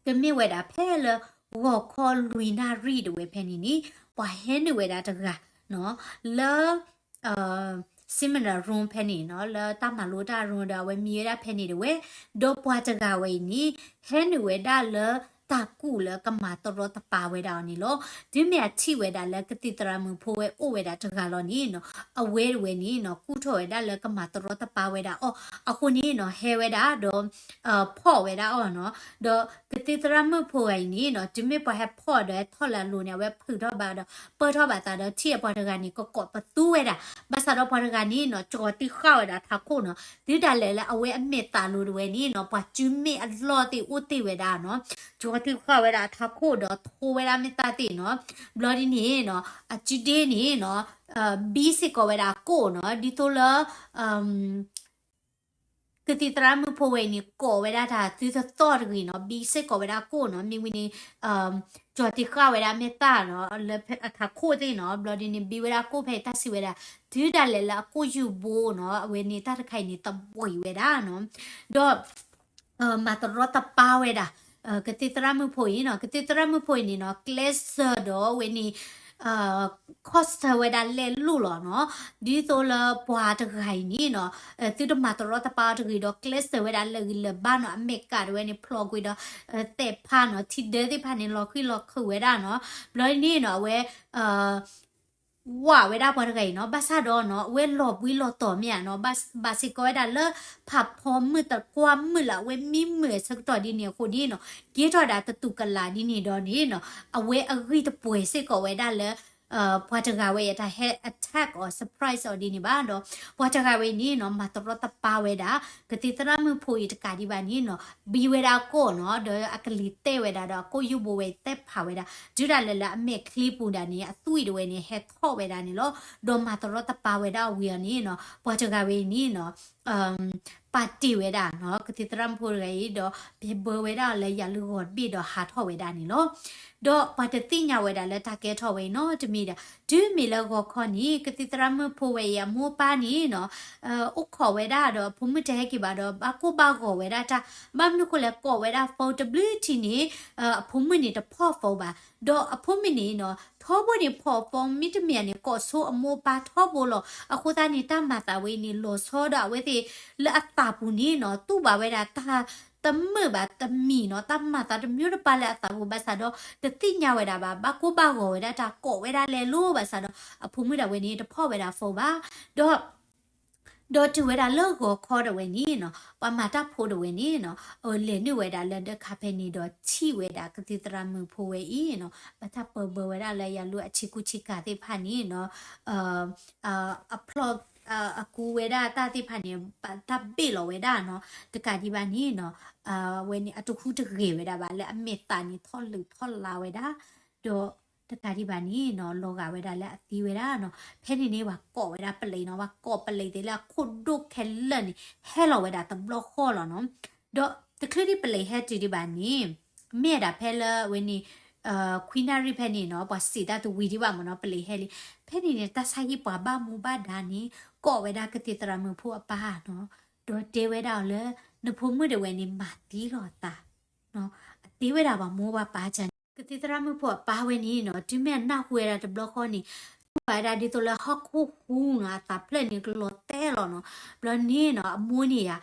ကမ့ၢ်ဝဲဒၣ်ဖဲလၢ ဂီၤခီလွံၢ်နၣ်ရံၣ်ဒၣ်ဝဲဖဲန့ၣ်န့ၣ် ပှၤဟဲနုာ်ဝဲဒၣ်တဂၤနီၤ လၢ seminar room ဖဲန့ၣ်နီၤ လၢတၢ်မၤလိတၢ် room ဒီးအဝဲမံဝဲဒၣ်ဖဲန့ၣ်ဒၣ်ဝဲ ဒီးပှၤတဂၤဝဲအံၤန့ၣ် ဟဲနုာ်ဝဲဒၣ်လၢတၢ်ကူၣ်လၢကမၤတရီတပါဝဲဒၣ်အီၤန့ၣ်လီၤ. တုၤမ့ၢ်အထံၣ်ဝဲဒၣ်လၢကသံၣ်သရၣ်မုၣ်ဖိဝဲအိၣ်ဝဲဒၣ်တဂၤလီၤန့ၣ်နီၤ အဝဲဒၣ်ဝဲန့ၣ်နီၤ ကူၣ်ထီၣ်ဝဲဒၣ်လၢကမၤတရီတပါဝဲဒၣ်အီၤ အဃိန့ၣ်နီၤ ဟဲဝဲဒၣ်ဒီး ဖီၣ်ဝဲဒၣ်အီၤနီၤ ဒီးကသံၣ်သရၣ်မုၣ်ဖိဝဲအံၤန့ၣ်နီၤ တုၤမ့ၢ်ပှၤဟဲဖီၣ်ဒီးဟဲထီၣ်လၢအလိၤန့ၣ် အဝဲဖုးထီၣ်ဘၣ်ဒီး ပၢၢ်ထီၣ်ဘၣ်သးဒီး ထံၣ်အပှၤတဂၤန့ၣ် ကကိးပသူဝဲဒၣ် ဘၣ်ဆၣ်ဒီးပှၤတဂၤန့ၣ်နီၤ ကၠီၤတံၢ်ဃာ်ဝဲဒၣ်ထးခိၣ်နီၤ တုၤဒၣ်လဲာ်လၢအဝဲအမဲာ်သးလိၤဒၣ်ဝဲန့ၣ်နီၤ ပှၤစုမ့ၣ်အလီၢ်သ့ၣ်အိၣ်တ့ၢ်ဝဲဒၣ်နီၤ ကၠီၤတံၢ်ဃာ်ဝဲဒၣ်ထးခိၣ်ဒီးထိဝဲဒၣ်မဲာ်သၣ်သ့ၣ်နီၤ ဘျီဒ်န့ၣ်နီၤ အစုဒ့န့ၣ်နီၤ ဘံစ့ၢ်ကီးဝဲဒၣ်အကိၣ်နီၤ ဒ်သိးလၢ ကသံၣ်သရၣ်မုၣ်ဖိဝဲအံၤန့ၣ် ကိးဝဲဒၣ်တၢ်သုတသီၣ်တဂ့ၤနီၤ ဘံစ့ၢ်ကီးဝဲဒၣ်အကိၣ်နီၤ မ့ၢ်ဝံၤန့ၣ် ကၠီၤတံၢ်ဃာ်ဝဲဒၣ်မဲာ်သၣ်နီၤ လၢအထးခိၣ်သ့ၣ်နီၤ ဘျီဒ်န့ၣ် ဘံဝဲဒၣ်အကိၣ်ဖဲအံၤ တၢ်စံးဝဲဒၣ် တုၤဒၣ်လဲာ်လၢအကိၣ်ယူၢ်ဘိနီၤ အဝဲန့ၣ်တၢ်တခါအံၤန့ၣ် သဘှံးဝဲဒၣ်နီၤ ဒီး မၤတရီတပါဝဲဒၣ် ကသံၣ်သရၣ်မုၣ်ဖိအံၤနီၤ ကသံၣ်သရၣ်မုၣ်ဖိအံၤန့ၣ်နီၤ ကျဲးစၢးဒီးဝဲန့ၣ် ခီၣ်ဆၢဝဲဒၣ်လဲၤလိာ်လီၤနီၤ ဒ်သိးလၢပှၤတဂၤအံၤန့ၣ်နီၤ သုတမၤတရီတပါအီၤတဂ့ၤဒီး ကျဲးစၢးဝဲဒၣ်လၢဂံၢ်လၢဘါနီၤ အမဲာ်ကးဒၣ်ဝဲန့ၣ် ဖျိးကွံာ်ဒီး သဲးဖးနီၤ ထံဒၢသ့ၣ်တဖၣ်န့ၣ် လီၤဃံလီၤခုးဝဲဒၣ်နီၤ ဘျီဒ်န့ၣ်နီၤ အဝဲ ဝးဝဲဒၣ်ပှၤတဂၤအံၤနီၤ ဘၣ်ဆၣ်ဒီးနီၤ အဝဲလီၤဘှံးလီၤတီၤမ့ၢ်ဧါနီၤ ဘၣ်စ့ၢ်ကီးဝဲဒၣ်လၢ ဖးဖီမုၢ်တကွၢ်မုၢ်လၢအဝဲမံမုာ်အဆၢကတီၢ်ဒ်န့ၣ်အဃိန့ၣ်နီၤ ကဲထီၣ်ဒၣ်တတူၢ်ကလာ်ဒ်န့ၣ်ဒီးန့ၣ်နီၤ အဝဲအဂံၢ်တပှဲၤစ့ၢ်ကီးဝဲဒၣ်လၢ ပှၤတဂၤဝဲအံၤတၢ်ဟဲ attack အီၤ surprise အီၤဒ်န့ၣ်ဘၣ်ဒီး ပှၤတဂၤဝဲအံၤန့ၣ်နီၤ မၤတရီတပါဝဲဒၣ် ကသံၣ်သရၣ်မုၣ်ဖိအံၤတကးဒံးဘၣ်န့ၣ်နီၤ ဘံဝဲဒၣ်အကိၣ်နီၤ ဒီးအကလံၤတဲဝဲဒၣ်ဒီးအကိၣ်ယူၢ်ဘိဝဲအံၤသဲးဖးဝဲဒၣ် တုၤဒၣ်လဲာ်လၢအမဲာ်ချံပူၤဒၣ်န့ၣ် အသွံၣ်ဒၣ်ဝဲန့ၣ် ဟဲထီၣ်ဝဲဒၣ်န့ၣ်လီၤ. ဒီးမၤတရီတပါဝဲဒၣ်အဝံၤအီၤန့ၣ်နီၤ ပှၤတဂၤဝဲအံၤန့ၣ်နီၤ ပာ်တ့ၢ်ဝဲဒၣ်နီၤ ကသံၣ်သရၣ်မုၣ်ဖိတဂၤအံၤဒီး ပဲၤဘၢဝဲဒၣ်လၢယၤလုၢ်ဂီၤတဘ့ၣ်ဒီးဟးထီၣ်ဝဲဒၣ်န့ၣ်လီၤ. ဒီးပှၤတသ့ၣ်ညါဝဲဒၣ်လၢတၢ်ကဲထီၣ်ဝဲအံၤနီတမံၤဒီး တုၤမ့ၢ်လၢဂီၤခီန့ၣ် ကသံၣ်သရၣ်မုၣ်ဖိဝဲအံၤအမိၢ်ပၢ်န့ၣ်နီၤ အိၣ်ခိးဝဲဒၣ်ဒီးအဖိမုၣ်တဟဲက့ၤဘၣ်ဒီး ဘၣ်ကိၢ်ဘၣ်ဂီၤဝဲဒၣ်တၢ် ဘၣ်မနုၤဃိလဲၣ် ကိးဝဲဒၣ် phone တဘျုးထံၣ်န့ၣ် အဖိမုၣ်န့ၣ်တဖီၣ် phone ဘၣ် ဒီးအဖိမုၣ်န့ၣ်နီၤ ထီဘိန့ၣ်ဖီၣ် phone မ့တမ့ၢ်န့ၣ် ကိးဆိအမိၢ်ပၢ်ထီဘိလီၤ. အဃိသတးန့ၣ် တၢ်မၤသးဝဲအံၤန့ၣ် လီၤဆီဒီးအဝဲသ့ၣ်လၢအသးပူၤန့ၣ်နီၤ တူၢ်ဘၣ်ဝဲဒၣ်တၢ်တမုာ်ဘၣ်တမံၤနီၤ တၢ်မၤသးတမျိုးတပါလၢအသးပူၤဘၣ်ဆၣ်ဒီး တသ့ၣ်ညါဝဲဒၣ်ဘၣ် ဘၣ်ကိၢ်ဘၣ်ဂီၤဝဲဒၣ်တၢ် ကိးဝဲဒၣ်လဲၤလိၤဘၣ်ဆၣ်ဒီး အဖိမုၣ်ဒၣ်ဝဲန့ၣ် တဖီၣ်ဝဲဒၣ် phone ဘၣ် ဒီး ဒီးတုၤဝဲဒၣ်လၢဂီၤခီဒၣ်ဝဲန့ၣ်နီၤ ပှၤမၤတၢ်ဖိဒၣ်ဝဲန့ၣ်နီၤ လဲၤနုာ်ဝဲဒၣ်လၢဒၢးခါဖဲန့ၣ်ဒီးထံၣ်ဝဲဒၣ်ကသံၣ်သရၣ်မုၣ်ဖိဝဲအံၤနီၤ ဘၣ်တၢ်ပၢဘၢဝဲဒၣ်လၢယၤလုၢ်အဆ့ကူဆ့ကၤသ့ၣ်တဖၣ်န့ၣ်နီၤ အဖျီၣ် အကူဝဲဒၣ်တၢ်သ့ၣ်တဖၣ်န့ၣ် တၢ်ဘ့ၣ်လီၤဝဲဒၣ်နီၤ တကးဒံးဘၣ်န့ၣ်နီၤ ဝဲန့ၣ်အတဟူးတဂဲၤဝဲဒၣ်ဘၣ် လၢအမဲာ်သးန့ၣ် ထီၣ်လုာ်ထီၣ်လါဝဲဒၣ် ဒီးတကးဒံးဘၣ်န့ၣ်နီၤ လီၤဂာ်ဝဲဒၣ်လၢအသံဝဲဒၣ်နီၤ ဖဲန့ၣ်န့ၣ် ပှၤကိးဝဲဒၣ်ပလံးနီၤ ပှၤကိးပလံးသ့ၣ်လၢအခိၣ်ဒိၣ်ခဲလၢာ်န့ၣ် ဟဲလီၤဝဲဒၣ်တဘျီဃီလီၤနီၤ ဒီးတချုးဒံးပလံးဟဲတုၤဒံးဘၣ်န့ၣ် မ့ၢ်ဒၣ်ဖဲလၢဝဲန့ၣ် ခွံနၣ်ရံၣ်ဖဲန့ၣ်နီၤ ပှၤစံးတၢ်တဝံၤဒံးဘၣ်မ့ၢ်နီၤ ပလံးဟဲလံ ဖဲန့ၣ်န့ၣ် တၢ်ဆါဟံၣ်ပှၤဘၣ်မူဘၣ်ဒါန့ၣ် ကိးဝဲဒၣ်ကသံၣ်သရၣ်မုၣ်ဖိအပၢ်နီၤ ဒီးတဲဝဲဒၣ်အီၤလၢ နဖိမုၣ်ဒၣ်ဝဲန့ၣ် မၤသံလီၤသး အတဲဝဲဒၣ်ပှၤမိၢ်ပှၤပၢ် ကသံၣ်သရၣ်မုၣ်ဖိအပၢ်ဝဲန့ၣ်နီၤ တုၤမ့ၢ်အနၢ်ဟူဝဲဒၣ်တဘျီဃီန့ၣ် သူၣ်ဘၣ်ဝဲဒၣ်ဒ်သိးလၢဟီၣ်ခိၣ်ဟူနီၤ အသးဖျၢၣ်န့ၣ်ကလီၤတဲာ်လီၤနီၤ. ဘျီန့ၣ်နီၤ အမိၢ်န့ၣ်ယါ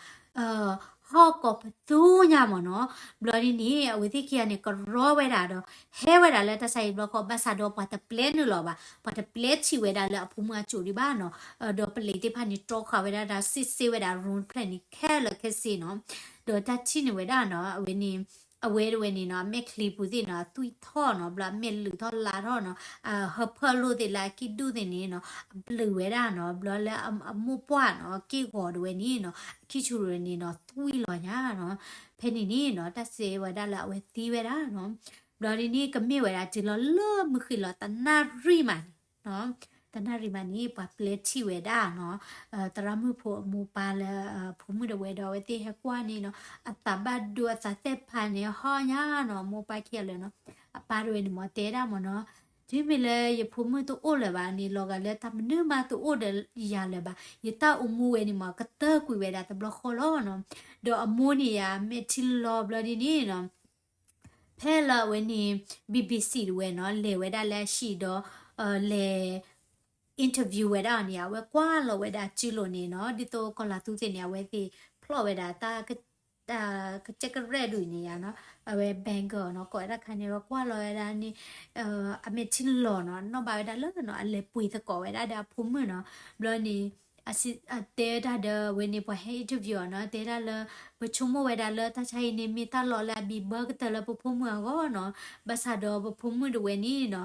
ဟီၣ်ကိးပသူညါမ့ၢ်နီၤ. ဘျီဒ်န့ၣ် အဝဲသ့ၣ်ခံဂၤန့ၣ် ကရီဝဲဒၣ်ဒီး ဟဲဝဲဒၣ်လၢတၢ်ဆါဟံၣ်တဘျီဃီ ဘၣ်ဆၣ်ဒီးပှၤတပျဲနုာ်လီၤဘၣ်, ပှၤတပျဲထံၣ်ဝဲဒၣ်လၢအဖိမုၣ်အစိၤဒံးဘၣ်နီၤ. ဒီးပလံးသ့ၣ်တဖၣ်န့ၣ် တြီဃာ်ဝဲဒၣ်ဒီး စ့ၣ်စ့ၣ်ဝဲဒၣ် room တဖျၢၣ်န့ၣ် ခဲလၢာ်ခဲဆ့နီၤ. ဒီးတၢ်ထံၣ်န့ၢ်ဝဲဒၣ်နီၤ အဝဲန့ၣ် အဝဲတဝဲန့ၣ်နီၤ အမဲာ်ချံပူၤသ့ၣ်နီၤ သွံၣ်ထီၣ်နီၤ, ဘျီအမဲာ်လုာ်ထီၣ်လါထီၣ်နီၤ, ဟၢဖၢၣ်လိာ်သ့ၣ်လၢအကံၣ်ဒူၣ်သ့ၣ်န့ၣ်နီၤ အဘျုးဝဲဒၣ်နီၤ. ဘျီလၢအမိၢ်ပှၢ်နီၤ က့ၢ်ဂီၤတဝဲန့ၣ်နီၤ အခံဆူၣ်တဝဲန့ၣ်နီၤ သွံၣ်လီၤညါနီၤ. ဖဲန့ၣ်န့ၣ်နီၤ တၢ်စံးဝဲဒၣ်လၢအဝဲသံဝဲဒၣ်နီၤ. ဘျီဒ်န့ၣ် ကမ့ၢ်ဝဲဒၣ်တုၤလီၤလၢမုၢ်ဃ့ၢ်လီၤ တနၣ်ရံၣ်မးန့ၣ် တနၣ်ရံၣ်မးန့ၣ် ပှၤပျဲထံၣ်ဝဲဒၣ်နီၤ သရၣ်မုၣ်ဖိအမိၢ်ပၢ်လၢ ဖိမုၣ်တဝဲဒီး အဝဲသ့ၣ်ဟဲကွၢ်န့ၣ်နီၤ အသးဘၣ်ဒိအသးသ့ၣ်တဖၣ်န့ၣ် ဟီၣ်ညါနီၤ မိၢ်ပၢ်ခံဂၤလၢာ်နီၤ. အပၢ်တဝဲန့ၣ်မ့ၢ်တဲဒၣ်မ့ၢ်နီၤ တုၤမ့ၢ်လၢယဖိမုၣ်တအိၣ်လၢၤဘၣ်န့ၣ် လီၤဂာ်လၢတၢ်မနုၤမးတအိၣ်ဒီးယၤလၢၤဘၣ်, ယတၢ်အိၣ်မူဝဲန့ၣ်မ့ၢ် ကတၢၢ်ကွံာ်ဝဲဒၣ်တဘျီဃီလီၤနီၤ. ဒီးအမိၢ်န့ၣ်ယါ မဲာ်ထံလီၤဘျီဒ်န့ၣ်နီၤ ဖဲလၢအဝဲန့ၣ် BBC တဝဲနီၤ လဲၤဝဲဒၣ်လၢအဟံၣ်ဒီး လဲၤ interview ဝဲဒၣ်အီၤန့ၣ် အဝဲကွၢ်လီၤဝဲဒၣ်စုလိၤန့ၣ်နီၤ ဒ်သိးကီၤလၤသူသ့ၣ်န့ၣ် အဝဲသ့ၣ်ဖျီၣ်ဝဲဒၣ်တၢ် ကစဲးကရဲၣ်ဒုးန့ၣ်ယါနီၤ အဝဲ bangle နီၤ ကိးဝဲဒၣ်ခါန့ၣ် အဝဲကွၢ်လီၤဝဲဒၣ်န့ၣ် အမဲာ်ထံလီၤနီၤ နီၣ်ဘၣ်ဝဲဒၣ်လၢနီၤ အလဲၤပှ့ၤသကိးဝဲဒၣ်ဒီးအဖိမုၣ်နီၤ. ဘျီန့ၣ် အတဲတၢ်ဒီးဝဲန့ၣ် ပှၤဟဲ interview အီၤနီၤ တဲဒၣ်လၢ ပဆိကမိၣ်ဝဲဒၣ်လၢတၢ်ဆါဟံၣ်န့ၣ် မ့ၢ်တၢ်လီၢ်လၢအဘံၣ်ဘၢကတၢၢ်လၢပဖိမုၣ်အဂီၢ်နီၤ. ဘၣ်ဆၣ်ဒီးပဖိမုၣ်တဝဲန့ၣ်နီၤ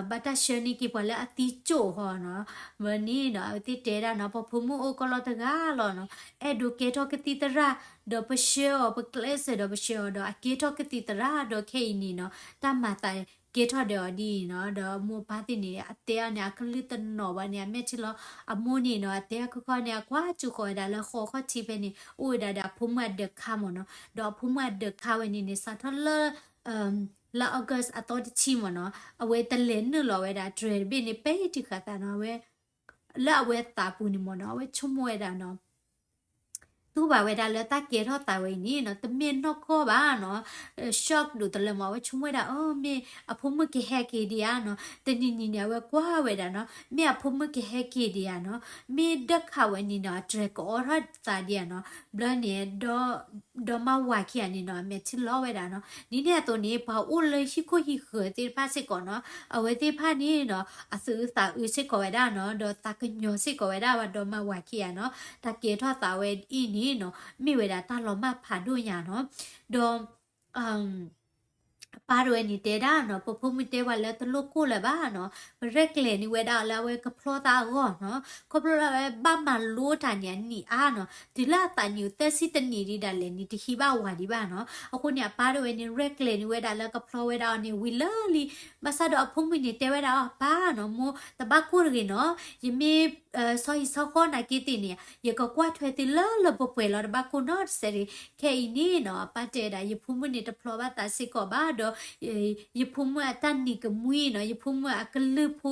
ဘၣ်တၢ်ဆှၢန့ၢ်က့ၤပှၤလၢအသံကၠိၣ်ဃီနီၤ. ဘျီန့ၣ်နီၤ အဝဲသ့ၣ်တဲဒၣ်နီၤ ပဖိမုၣ်အိၣ်ကီၢ်လီၤတဂၤလီၤနီၤ အဲၣ်ဒိးကဲထီၣ်ကသံၣ်သရၣ် ဒီးပဆှၢအီၤ ပကျဲးစၢးဒီးပဆှၢအီၤဒီး အကဲထီၣ်ကသံၣ်သရၣ်ဒီးခဲအံၤန့ၣ်နီၤ တၢ်မၤသးကဲထီၣ်ဒီးအီၤဒ်အံၤနီၤ. ဒီးမိၢ်ပၢ်သ့ၣ်န့ၣ် အတဲအီၤန့ၣ် အကလုၢ်တနီၤဘၣ်န့ၣ် အမဲာ်ထံလီၤ အမိၢ်န့ၣ်နီၤ အတဲအီၤခီခီန့ၣ် အကွၢ်စူၣ်ဃီၤဝဲဒၣ်လၢဃီခီၣ်ထံးဖဲန့ၣ် အိၣ်ဝဲဒၣ်ဒီးအဖိမုၣ်အဒၢးခါမ့ၢ်နီၤ. ဒီးအဖိမုၣ်အဒၢးခါဝဲန့ၣ်န့ၣ် စးထီၣ်လၢ လါ August အသီတဆံမ့ၢ်နီၤ အဝဲတလဲၤနုာ်လီၤဝဲဒၣ် dress တဘ့ၣ်န့ၣ် ပဲာ်တံၢ်ဃာ်သးနီၤ အဝဲ လၢအဝဲသးပူၤန့ၣ်မ့ၢ်နီၤ အဝဲဆိကမိၣ်ဝဲဒၣ်နီၤ သူၣ်ဘၣ်ဝဲဒၣ်လၢတၢ်ကဲထီၣ်သးဝဲအံၤန့ၣ်နီၤ တမ့ၢ်နီၢ်ကီၢ်ဘၣ်နီၤ shock ဒိၣ်တလၢမ့ၢ် အဝဲဆိကမိၣ်ဝဲဒၣ် အၢ မ့ၢ်အဖိမုၣ်ကဟဲက့ၤဒံးဧါနီၤ. တနံၤနံၤန့ၣ် အဝဲကွၢ်ဝဲဒၣ်နီၤ မ့ၢ်အဖိမုၣ်ကဟဲက့ၤဒံးဧါနီၤ မ့ၢ်ဒၢးခးဝဲန့ၣ်နီၤ အတြဲၤကအီထီၣ်သးဒံးဧါနီၤ. ဘျီန့ၣ် ဒီမါဝၤခံဂၤန့ၣ်နီၤ အမဲာ်ထံလီၤဝဲဒၣ်နီၤ. ဒ်န့ၣ်အသိးန့ၣ် ပှၤအိၣ်လၢဟံၣ်ခိၣ်ဟံၣ်ဃၢၤသ့ၣ်တဖၣ်စ့ၢ်ကီးနီၤ အဝဲသ့ၣ်တဖၣ်န့ၣ်နီၤ အသူၣ်အုးသးအုးစ့ၢ်ကီးဝဲဒၣ်နီၤ ဒီးသးကညီၤစ့ၢ်ကီးဝဲဒၣ် ပှၤဒီမါဝၤခံဂၤနီၤ တၢ်ကဲထီၣ်သးဝဲအံၤန့ၣ်နီၤ မ့ၢ်ဝဲဒၣ်တၢ်လီၤမၢ်ဖးဒိၣ်ညါနီၤ. ဒီး အပၢ်တဝဲန့ၣ်တဲဒၣ်နီၤ ပဖိမုၣ်တဲပှၤလၢတလိၣ်ကိၢ်လၢၤဘၣ်နီၤ ပရဲၣ်ကျဲၤန့ၢ်ဝဲဒၣ်အီၤလၢအဝဲကဖျီသးအဂီၢ်နီၤ ခီဖျိလၢအဝဲဘၣ်မၤလိတၢ်န့ၣ်အနံၣ်အါနီၤ တုၤလၢအသးနံၣ်အိၣ်သၢဆံတနံၣ်ဒံးဒၣ်လဲာ်န့ၣ် တဟံးဘၣ်ဝၤဒံးဘၣ်နီၤ. အဃိန့ၣ် အပၢ်တဝဲန့ၣ် ရဲၣ်ကျဲၤန့ၢ်ဝဲဒၣ်လၢကဖျီဝဲဒၣ်အီၤန့ၣ် ဝံၤလၢလံ ဘၣ်ဆၣ်ဒီးအဖိမုၣ်န့ၣ်တဲဝဲဒၣ်အီၤ ပၢ်နီၤ မိၢ်တဘၣ်ကိၢ်တဂ့ၤနီၤ ယမ့ၢ် ဆီဟံၣ်ဆီဃီနာ်က့သ့ၣ်န့ၣ် ယကကွၢ်ထွဲသုလၢလၢပှဲၤပှဲၤလီၤ တဘၣ်ကိၢ်နီတစဲးတဂ့ၤ. ခဲအံၤန့ၣ်နီၤ အပၢ်တဲဝဲဒၣ် ယဖိမုၣ်န့ၣ် တဖျီဘၣ်သးစ့ၢ်ကီးဘၣ်ဒီး ယဖိမုၣ်အတၢ်နံၤကမှံနီၤ ယဖိမုၣ်အကလုၢ်ဖိ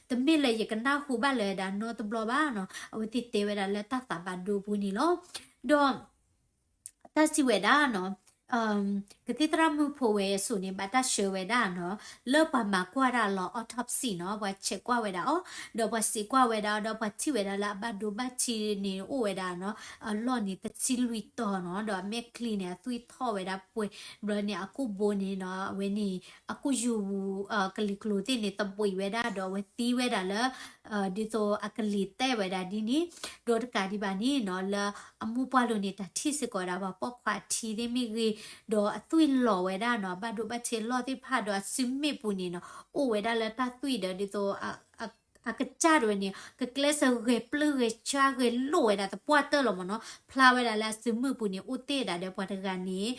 တမ့ၢ်လၢယကနၢ်ဟူဘၣ်လၢၤဒၣ်နီတဘျီဘၣ်နီၤ. အဝဲသ့ၣ်တဲဝဲဒၣ်လၢတၢ်သးဘၣ်ဒိပူၤန့ၣ်လီၤ. ဒီး တၢ်စံးဝဲဒၣ်နီၤ ကသံၣ်သရၣ်မုၣ်ဖိဝဲအစိၤန့ၣ် ဘၣ်တၢ်ဆှၢဝဲဒၣ်နီၤ လၢပှၤမၤကွၢ်ဒၣ်လီၤ autopsy နီၤ ပှၤဆဲးကွၢ်ဝဲဒၣ်အီၤ ဒီးပှၤစံးကွၢ်ဝဲဒၣ်အီၤ ဒီးပှၤထံၣ်ဝဲဒၣ်လၢအဘၣ်ဒိဘၣ်ထံးန့ၣ် အိၣ်ဝဲဒၣ်နီၤ အလီၢ်န့ၣ် တဆံလွံၢ်တီၤနီၤ ဒီးအမဲာ်ချံန့ၣ် အသွံၣ်ထီၣ်ဝဲဒၣ်ပှဲၤ ဘျီန့ၣ် အကိာ်ဘိန့ၣ်နီၤ အဝဲန့ၣ် အကိာ်ယူၤ ကလံၤကျိၤသ့ၣ်န့ၣ် သဘှံးဝဲဒၣ် ဒီးအဝဲသံဝဲဒၣ်လၢ ဒ်သိးအကလံၤတဲာ်ဝဲဒၣ်ဒ်န့ၣ် ဒီးတကးဒံးဘၣ်န့ၣ်နီၤ လၢအမိၢ်ပှၢ်လိၤန့ၣ် တၢ်ထံၣ်စ့ၢ်ကီးဝဲဒၣ် ပှၤပိာ်ခွါထံသ့ၣ်မ့ၢ်ဂ့ၤ ဒီးအသွံၣ်လီၤဝဲဒၣ်နီၤ ဘၣ်ဒိဘၣ်ထံးအလီၢ်သ့ၣ်တဖၣ် ဒီးအစုမ့ၣ်ပူၤန့ၣ်နီၤ အိၣ်ဝဲဒၣ်လၢတၢ်သွံၣ်ဒီးဒ်သိး အကစၢ်တဝဲန့ၣ် ကကျဲးစၢးဂဲၤပျုၢ်ဂဲၤဆှါဂဲၤလိာ်ဝဲဒၣ်သပှၢ်တၢၢ်လီၤမ့ၢ်နီၤ ဖျါဝဲဒၣ်လၢအစုမ့ၣ်ပူၤန့ၣ် အိၣ်တ့ၢ်ဒၣ်ဒီးပှၤတဂၤန့ၣ်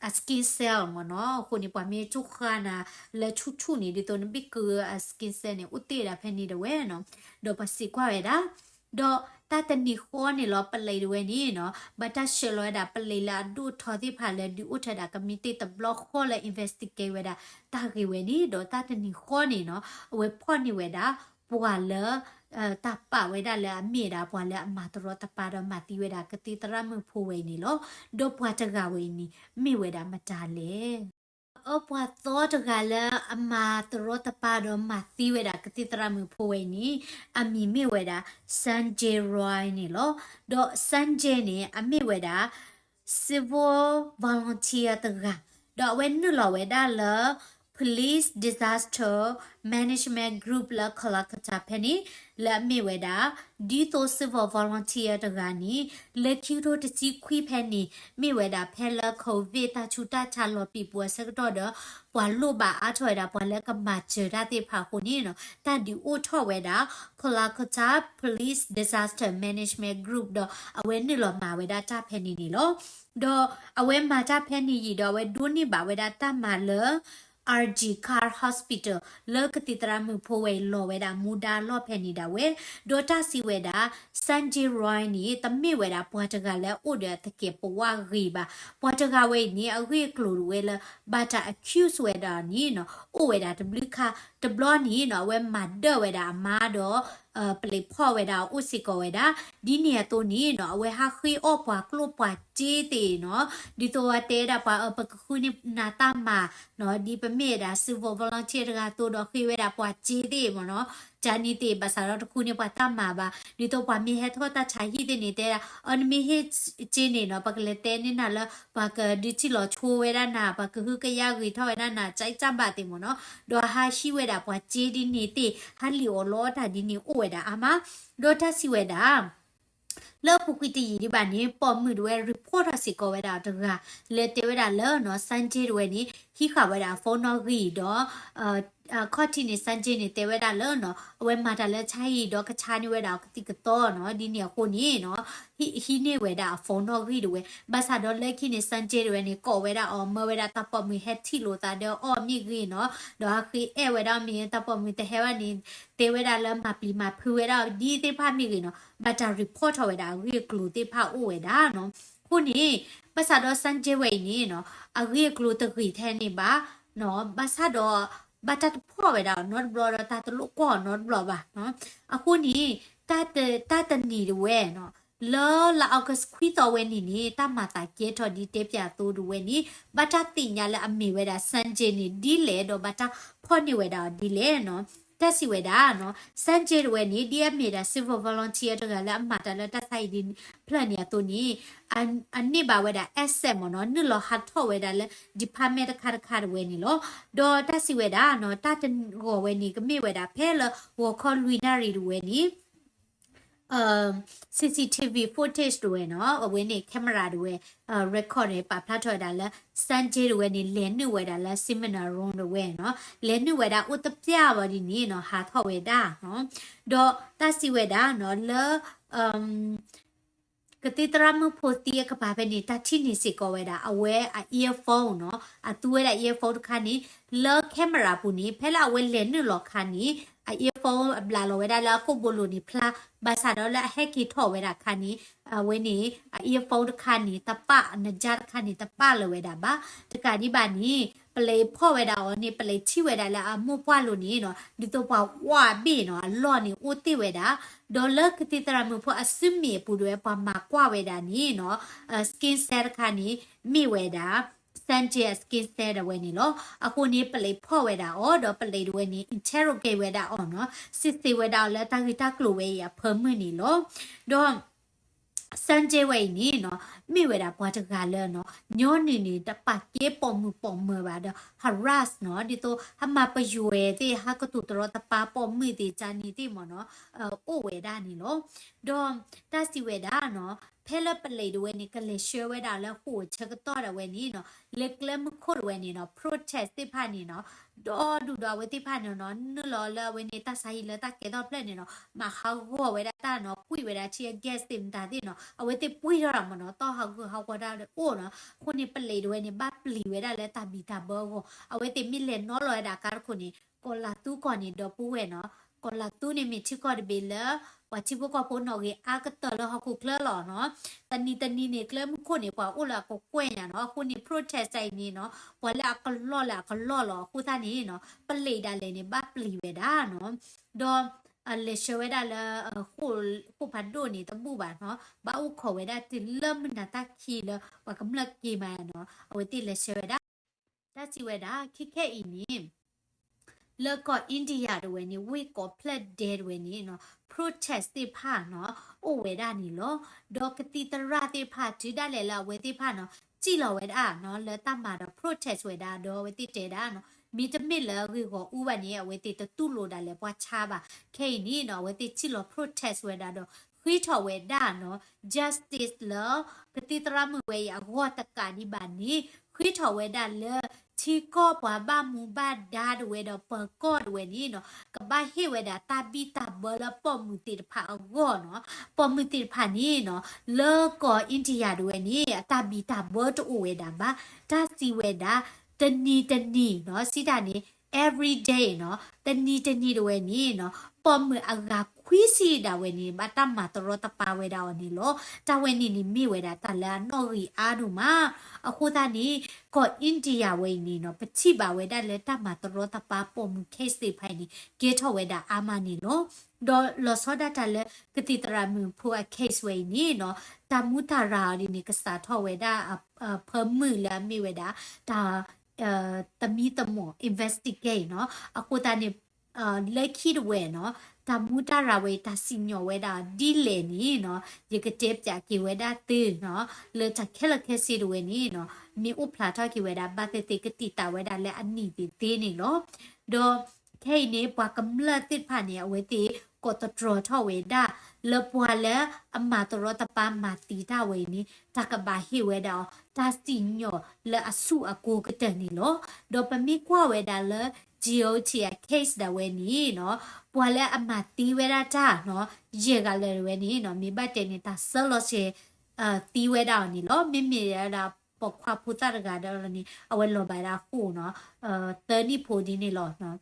အ skin cell မ့ၢ်နီၤ အဃိန့ၣ် ပှၤမ့ၢ်ကၠိဃါနၤလၢဆူၣ်ဆူၣ်န့ၣ် ဒ်သိးနဘ့ၣ်ကု အ skin cell န့ၣ် အိၣ်တ့ၢ်ဒၣ်ဖဲန့ၣ်တဝဲနီၤ ဒီးပှၤစံးကွၢ်ဝဲဒၣ် ဒီးတၢ်တနံၤဃီန့ၣ်လီၤ ပလံးတဝဲန့ၣ်နီၤ ဘၣ်တၢ်ဆှၢလီၤဝဲဒၣ်ပလံးလၢအဒိၣ်ထီသ့ၣ်တဖၣ်လၢဒုးအိၣ်ထီၣ်ဒၣ်ကမံးတ့ၢ်တဘျီဃီလၢ investigate ဝဲဒၣ်တၢ်ဂ့ၢ်ဝဲန့ၣ် ဒီးတၢ်တနံၤဃီန့ၣ်နီၤ အဝဲဖီၣ်န့ၢ်ဝဲဒၣ် ပှၤလၢ တၢ်ပာ်ဝဲဒၣ်လၢအမ့ၢ်ဝဲဒၣ်ပှၤလၢအမၤတရီတပါဒီးမၤသံဝဲဒၣ်ကသံၣ်သရၣ်မုၣ်ဖိဝဲအံၤန့ၣ်လီၤ. ဒီးပှၤတဂၤဝဲအံၤန့ၣ် မ့ၢ်ဝဲဒၣ်မတၤလဲၣ်. အပှၤသီတဂၤလၢအမၤတရီတပါဒီးမၤသံဝဲဒၣ်ကသံၣ်သရၣ်မုၣ်ဖိဝဲအံၤန့ၣ် အမံၤမ့ၢ်ဝဲဒၣ် Sanjay Roy န့ၣ်လီၤ. ဒီး Sanjay န့ၣ် အမ့ၢ်ဝဲဒၣ် civil volunteer တဂၤ, ဒီးအဝဲနုာ်လီၤဝဲဒၣ်လၢ Police Disaster Management Group လၢ Kolkata ဖဲန့ၣ် လၢအမ့ၢ်ဝဲဒၣ် ဒ်သိး civil volunteer တဂၤန့ၣ် လၢခံကထိတဆံခွံဖဲန့ၣ် မ့ၢ်ဝဲဒၣ်ဖဲလၢ COVID တၢ်ဆူးတၢ်ဆါလီၤပံာ်ပှၤဆၢကတီၢ်ဒီး ပှၤလိၣ်ဘၣ်အါထီၣ်ဝဲဒၣ် ပှၤလၢကမၤစၢၤတၢ်သ့ၣ်တဖၣ်အဃိန့ၣ်နီၤ တၢ်ဒုးအိၣ်ထီၣ်ဝဲဒၣ် Kolkata Police Disaster Management Group ဒီးအဝဲနုာ်လီၤမၤဝဲဒၣ်တၢ်ဖဲန့ၣ်န့ၣ်လီၤ. ဒီးအဝဲမၤတၢ်ဖဲန့ၣ်ယံာ်ဒီး အဝဲဒိးန့ၢ်ဘၣ်ဝဲဒၣ်တၢ်မၤလၢ R G Kar Hospital လၢကသံၣ်သရၣ်မုၣ်ဖိဝဲအံၤလီၤဝဲဒၣ်မူဒါအလီၢ်ဖဲန့ၣ်ဒၣ်ဝဲ, ဒီးတၢ်စံးဝဲဒၣ် Sanjay Roy န့ၣ် တမ့ၢ်ဝဲဒၣ်ပှၤတဂၤလၢအအိၣ်ဒီးသကဲးပဝးဂ့ၤဘၣ်. ပှၤတဂၤဝဲအံၤန့ၣ် အဂ့ၢ်အကျိၤတဝဲလၢ ဘၣ်တၢ် accuse ဝဲဒၣ်န့ၣ်နီၤ အိၣ်ဝဲဒၣ်တဘျုးခါ, တဘျီန့ၣ်နီၤ အဝဲမၤဒၢၣ်ဝဲဒၣ်အမါဒီး ပလံးဖီၣ်ဝဲဒၣ်အအိၣ်စ့ၢ်ကီးဝဲဒၣ်. ဒ်န့ၣ်အသိးန့ၣ်နီၤ အဝဲဟးဃ့အီၣ်ပှၤကျိၣ်ပှၤစ့သ့ၣ်နီၤ, ဒ်သိးဝဲတဲဝဲဒၣ်ပှၤ ပကဃုန့ၢ်နၤတၢ်မၤနီၤ, ဒ်ပမ့ၢ်ဝဲဒၣ် civil volunteer တဂၤအသိးဒီးဃ့ဝဲဒၣ်ပှၤစ့သ့ၣ်မ့ၢ်နီၤ, ကန့ၣ်သ့ၣ်ဘၣ်ဆၣ်ဒီးတဃုန့ၢ်ပှၤတၢ်မၤဘၣ်, ဒ်သိးပှၤမ့ၢ်ဟဲထီၣ်တၢ်ဆါဟံၣ်သ့ၣ်န့ၣ် တဲဒၣ် အီ နမ့ၢ်ဟ့ၣ်စ့န့ၣ်နီၤ ပကလဲၤတဲန့ၢ်နၤလၢ ပှၤကဒုးထံၣ်လီၤဆိဝဲဒၣ်နၤ, ပှၤကဟုကယာ်ဂ့ၤထီၣ်ဝဲဒၣ်နၤ ကၠဲးကၢ်ဘၣ်သ့ၣ်မ့ၢ်နီၤ, ဒီးဟးဟံးဝဲဒၣ်ပှၤစ့ဒ်န့ၣ်သ့ၣ်, ဟးလံၣ်အီၣ်လီအီၣ်တၢ်ဒ်န့ၣ်အိၣ်ဝဲဒၣ်အါမး, ဒီးတၢ်စံးဝဲဒၣ် လၢအပူၤကွံာ်တယံာ်ဒံးဘၣ်န့ၣ် ပိာ်မုၣ်တဝဲ report ထီၣ်စ့ၢ်ကီးဝဲဒၣ်တဂၤ လၢတဲဝဲဒၣ်လၢနီၤ Sanjay တဝဲန့ၣ် ဟံးဃာ်ဝဲဒၣ်အ phone နီၣ်ဂံၢ်ဒီး အခီၣ်ထံးန့ၣ် Sanjay န့ၣ် တဲဝဲဒၣ်လၢနီၤ အဝဲမၤတၢ်လၢဆါဟံၣ်ဒီးကဆါန့ၢ်ဝဲဒၣ်အကသံၣ်ကသီနီၤ, ဒ်န့ၣ်အဃိန့ၣ်နီၤ ဟံးန့ၢ်ဝဲဒၣ်အ phone နီၣ်ဂံၢ်တဝဲ, ဘၣ်ဆၣ်ဒီးလၢခံန့ၣ် Sanjay တဝဲန့ၣ် ကိးဝဲဒၣ်အီၤ မၢဝဲဒၣ်တၢ်ပိာ်မုၣ်ဟဲထံၣ်လိာ်သးဒီးအီၤမ့ၢ်ဂ့ၤနီၤ, ဒီးဟးဃ့အဲၣ်ဝဲဒၣ်မ့ၢ်တၢ်ပိာ်မုၣ်တဟဲဘၣ်န့ၣ် တဲဝဲဒၣ်လၢမၤပျံၤမၤဖုးဝဲဒၣ်ဒ်သ့ၣ်တဖၣ်မ့ၢ်ဂ့ၤနီၤ, ဘၣ်တၢ် report ထီၣ်ဝဲဒၣ်အဂ့ၢ်အကျိၤသ့ၣ်တဖၣ်အိၣ်ဝဲဒၣ်နီၤ, အဃိန့ၣ် ဘၣ်ဆၣ်ဒီး Sanjay ဝဲအံၤန့ၣ်နီၤ အဂ့ၢ်အကျိၤတဂ့ၤထဲန့ၣ်ဘၣ်နီၤ, ဘၣ်ဆၣ်ဒီး ဘၣ်တၢ်တဖီၣ်ဝဲဒၣ်အီၤနီတဘျီဒီးတၢ်တလိၣ်ကွၢ်အီၤနီတဘျီဘၣ်နီၤ, အဃိန့ၣ် တၢ်တ တၢ်တနံၤတဝဲနီၤ လၢလါ August ခွံသီဝဲန့ၣ်န့ၣ် တၢ်မၤသးကဲထီၣ်ဒ်တဲပၠးအသိးတဝဲန့ၣ် ဘၣ်တၢ်သ့ၣ်ညါလၢအမ့ၢ်ဝဲဒၣ် Sanjay န့ၣ်ဒ်လဲၣ် ဒီးဘၣ်တၢ်ဖီၣ်န့ၢ်ဝဲဒၣ်အီၤဒ်လဲၣ်နီၤ, တၢ်စံးဝဲဒၣ်နီၤ Sanjay တဝဲန့ၣ် ဒ်အမ့ၢ်ဒၣ် civil volunteer တဂၤလၢအမၤတၢ်လၢတၢ်ဆါဟံၣ်ဒ်ဖျၢၣ်န့ၣ်အသိးန့ၣ် အန့ၢ်ဘၣ်ဝဲဒၣ် access မ့ၢ်နီၤ နုာ်လီၤဟးထီၣ်ဝဲဒၣ်လၢ department တခါတခါတဝဲန့ၣ်လီၤ. ဒီးတၢ်စံးဝဲဒၣ်နီၤ တၢ်တဂီၤဝဲန့ၣ် ကမ့ၢ်ဝဲဒၣ်ဖဲလၢဂီၤခီလွံၢ်နၣ်ရံၣ်တဝဲန့ၣ် CCTV footage တဝဲနီၤ အဝဲန့ၣ် camera တဝဲ record န့ၣ် ပာ်ဖျါထီၣ်ဝဲဒၣ်လၢ Sanjay တဝဲန့ၣ် လဲၤနုာ်ဝဲဒၣ်လၢ seminar room တဝဲနီၤ လဲၤနုာ်ဝဲဒၣ်အိၣ်တပျၢ်ဘၣ်ဒ်န့ၣ်နီၤ ဟးထီၣ်ဝဲဒၣ်နီၤ ဒီးတၢ်စံးဝဲဒၣ်နီၤ လၢ ကသံၣ်သရၣ်မုၣ်ဖိသံအကပၤဖဲန့ၣ် တၢ်ထံၣ်န့ၢ်စ့ၢ်ကီးဝဲဒၣ် အဝဲအ earphone နီၤ အသူဝဲဒၣ် earphone တခါန့ၣ် လၢ camera ပူၤန့ၣ် ဖဲလၢအဝဲလဲၤနုာ်လီၤခါန့ၣ် အ earphone အဘျးလီၤဝဲဒၣ်လၢအကိာ်ဘိလိၤန့ၣ်ဖျါ ဘၣ်ဆၣ်ဒီးလၢအဟဲက့ၤထီၣ်ဝဲဒၣ်ခါန့ၣ် အဝဲန့ၣ် အ earphone တခါန့ၣ် တပာ် နကြား တခါန့ၣ် တပာ်လၢၤဝဲဒၣ်ဘၣ်. တကးဒံးဘၣ်န့ၣ် ပလံးဖီၣ်ဝဲဒၣ်အီၤန့ၣ် ပလံးထံၣ်ဝဲဒၣ်လၢအမိၢ်ပှၢ်လိၤန့ၣ်နီၤ ဒ်သိးပှၤဝါဘ့ၣ်နီၤ အလီၢ်န့ၣ်အိၣ်တ့ၢ်ဝဲဒၣ် ဒီးလၢကသံၣ်သရၣ်မုၣ်ဖိအစုမ့ၣ်အပူၤဒၣ်ဝဲ ပှၤမၤကွၢ်ဝဲဒၣ်န့ၣ်နီၤ skin cell တခါန့ၣ် မ့ၢ်ဝဲဒၣ် Sanjay အ skin cell ဒၣ်ဝဲန့ၣ်လီၤ. အဃိန့ၣ် ပလံးဖီၣ်ဝဲဒၣ်အီၤ ဒီးပလံးဒၣ်ဝဲန့ၣ် interrogate ဝဲဒၣ်အီၤနီၤ စံးစ့ၢ်ဝဲဒၣ်အီၤလၢတၢ်ဂ့ၢ်တၢ်ကျိၤဝဲအံၤအဖၢမုၢ်န့ၣ်လီၤ. ဒီး Sanjay ဝဲအံၤန့ၣ်နီၤ မ့ၢ်ဝဲဒၣ်ပှၤတဂၤလၢနီၤ ညီနုၢ်န့ၣ် တပာ်ကဲပိာ်မုၣ်ပိာ်မၢၤဘၣ်ဒီး harass နီၤ ဒ်သိးဟးမၤပယွဲသ့ၣ် ဟးကတိၤတရီတပါပိာ်မုၣ်သ့ၣ် ကန့ၣ်သ့ၣ်မ့ၢ်နီၤ အိၣ်ဝဲဒၣ်န့ၣ်လီၤ. ဒီးတၢ်စံးဝဲဒၣ်နီၤ ဖဲလၢပလံးဒၣ်ဝဲန့ၣ် ကလဲၤဆှၢဝဲဒၣ်လၢဃိာ်ဆၢကတီၢ်ဒၣ်ဝဲန့ၣ်နီၤ လၢကျဲမုၢ်ခိၣ်ဒၣ်ဝဲန့ၣ်နီၤ protest သ့ၣ်တဖၣ်န့ၣ်နီၤ ဒီးဒူၣ်ဒီးအဝဲသ့ၣ်တဖၣ်န့ၣ်နီၤ နုာ်လီၤလၢအဝဲန့ၣ် တၢ်ဆါဟံၣ်လၢတၢ်ကဲထီၣ်ဖျၢၣ်န့ၣ်နီၤ မၤဟးဂီၤဝဲဒၣ်တ၁ၢ်နီၤ ပှံၢ်ဝဲဒၣ် tear gas သ့ၣ်မတၤသ့ၣ်နီၤ အဝဲသ့ၣ်ပှံၢ်ထီၣ်တၢ်မ့ၢ်နီၤ တီၢ်ဟးဂူာ်ဟးဂီၤတၢ်အိၣ်နီၤ အဃိန့ၣ် ပလံးဒၣ်ဝဲန့ၣ် ဘၣ်ပျံၤဝဲဒၣ်လၢတၢ်ဘံၣ်တၢ်ဘၢအဂီၢ် အဝဲသ့ၣ်မ့ၢ်လဲၤနီၤလီၤဝဲဒၣ်အကါတခိၣ်န့ၣ် ကီၤလၤသူကီၢ်န့ၣ် ဒီပုၢ်ဝဲၢ်နီၤ ကီၤလၤသူန့ၣ်မ့ၢ်ထံကီၢ်တဘ့ၣ်လၢ ပှၤထံဖိကီၢ်ဖိနီၣ်ဂံၢ်အါကတၢၢ်လၢဟီၣ်ခိၣ်ချၢလီၤနီၤ တနံၤတနံၤန့ၣ် ကျဲမုၢ်ခိၣ်န့ၣ် ပှၤအိၣ်လၢအကကွဲၢ်ညါနီၤ အဃိန့ၣ် protest အံၤန့ၣ်နီၤ ပှၤလၢအကလီၢ်လၢအကလီၢ်လီၤ အဃိသတးန့ၣ်နီၤ ပလံးဒၣ်လဲာ်န့ၣ် ဘၣ်ပျံၤဝဲဒၣ်နီၤ ဒီး လဲၤဆှၢဝဲဒၣ်လၢ ဃိာ်ဖးဒိၣ်န့ၣ်တဘူၣ်ဘၣ်နီၤ, ဘၣ်အိၣ်ခိးဝဲဒၣ်တုၤလၢမုၢ်နၤတၢ်ခံလၢပှၤကမျၢၢ်က့ၤမးနီၤ, အဝဲသ့ၣ်လဲၤဆှၢဝဲဒၣ် တၢ်စံးဝဲဒၣ် ခဲခဲအံၤန့ၣ် လၢကီၢ် India တဝဲန့ၣ် ဝ့ၢ်ကိးဖျၢၣ်ဒဲတဝဲန့ၣ်နီၤ protest သ့ၣ်တဖၣ်နီၤ အိၣ်ဝဲဒၣ်န့ၣ်လီၤ. ဒီးကသံၣ်သရၣ်သ့ၣ်တဖၣ် တုၤဒၣ်လဲာ်လၢအဝဲသ့ၣ်တဖၣ်နီၤ စံၣ်လီၤဝဲဒၣ်နီၤ လၢတၢ်မၤဒီး protest ဝဲဒၣ် ဒီးအဝဲသ့ၣ်တဲဒၣ်နီၤ မ့တမ့ၢ်လၢအဂ့ၢ်ဂီၤအူဘၣ်န့ၣ် အဝဲသ့ၣ်တတူၢ်လိာ်ဒၣ်လဲာ်ပှၤဆါဘၣ်. ခဲအံၤန့ၣ်နီၤ အဝဲသ့ၣ်စံၣ်လီၤ protest ဝဲဒၣ်ဒီး ဃ့ထီၣ်ဝဲဒၣ်နီၤ justice လၢ ကသံၣ်သရၣ်မုၣ်ဝဲအံၤအဂီၢ်တကးဒံးဘၣ်န့ၣ် ဃ့ထီၣ်ဝဲဒၣ်လၢ ထံကီၢ်ပှၤဘၣ်မူဘၣ်ဒါတဝဲဒီးပၢၤကီၢ်တဝဲန့ၣ်နီၤ ကဘၣ်ဟ့ၣ်ဝဲဒၣ်တၢ်ဘံၣ်တၢ်ဘၢလၢပိာ်မုၣ်သ့ၣ်တဖၣ်အဂီၢ်နီၤ. ပိာ်မုၣ်သ့ၣ်တဖၣ်န့ၣ်နီၤ လၢကီၢ် India တဝဲန့ၣ် အတၢ်ဘံၣ်တၢ်ဘၢတအိၣ်ဝဲဒၣ်ဘၣ်. တၢ်စံးဝဲဒၣ် တနံၤတနံၤနီၤ စံးတၢ်န့ၣ် every day နီၤ တနံၤတနံၤတဝဲန့ၣ်နီၤ ပိာ်မုၣ်အဂၤခွံဆံဒၣ်ဝဲန့ၣ် ဘၣ်တၢ်မၤတရီတပါဝဲဒၣ်အီၤန့ၣ်လီၤ. တၢ်ဝဲန့ၣ်န့ၣ်မ့ၢ်ဝဲဒၣ်တၢ်လၢအနီၣ်ဂံၢ်အါဒိၣ်မး. အဃိသတးန့ၣ် ကီၢ် India ဝဲအံၤန့ၣ်နီၤ ပထံၣ်ဘၣ်ဝဲဒၣ်လၢတၢ်မၤတရီတပါပိာ်မုၣ် case သ့ၣ်တဖၣ်အံၤန့ၣ် ကဲထီၣ်ဝဲဒၣ်အါမးန့ၣ်လီၤ. ဒီးလီၤဆီဒၣ်တၢ်လၢကသံၣ်သရၣ်မုၣ်ဖိအ case ဝဲအံၤန့ၣ်နီၤ တၢ်မူတၢ်ရၢ်အီၤဒ်န့ၣ် ကစးထီၣ်ဝဲဒၣ် ဖၢမုၢ်လၢအမ့ၢ်ဝဲဒၣ် တၢ် သမံသမိး investigate နီၤ. အဃိသတးန့ၣ် လၢခံတဝဲနီၤ တၢ်မူတၢ်ရၢ်ဝဲအံၤ တၢ်စံၣ်ညီၣ်ဝဲဒၣ်ဒ်လဲၣ်န့ၣ်နီၤ ယကတဲပၠးက့ၤဝဲဒၣ်သုနီၤ လၢတၢ်ခဲလၢာ်ခဲဆ့တဝဲန့ၣ်နီၤ မ့ၢ်အိၣ်ဖျါထီၣ်က့ၤဝဲဒၣ် ဘၣ်သ့ၣ်သ့ၣ်ကတံာ်တာ်ဝဲဒၣ်လၢအနံၣ်သ့ၣ်သ့န့ၣ်လီၤ. ဒီးခဲအံၤန့ၣ် ပှၤကမျၢၢ်သ့ၣ်တဖၣ်န့ၣ် အဝဲသ့ၣ်ကိးသတြီၤထီၣ်ဝဲဒၣ် လၢပှၤလၢအမၤတရီတပါမၤသံတၢ်ဝဲအံၤန့ၣ် တၢ်ကဘၣ်ဟ့ၣ်ဝဲဒၣ်အီၤ တၢ်စံၣ်ညီၣ်လၢအဆူၣ်အကိၤကတၢၢ်န့ၣ်လီၤ. ဒီးပမ့ၢ်ကွၢ်ဝဲဒၣ်လၢ G O T အ case ဒၣ်ဝဲန့ၣ်နီၤ ပှၤလၢအမၤသံဝဲဒၣ်တၢ်နီၤ ယဲၢ်ဂၤလၢာ်တဝဲန့ၣ်နီၤ မ့ၢ်ဘၣ်တဲန့ၣ် တၢ်စၢလီၤစဲၤ သံဝဲဒၣ်အီၤန့ၣ်လီၤ. မ့မ့ၢ်ဝဲဒၣ်ပိာ်ခွါဖိသၣ်တဂၤဒီးန့ၣ် အဝဲလီၤဘၣ်ဒၣ်အဃိနီၤ သၢနံၣ်ဖိဒ်န့ၣ်လီၤ.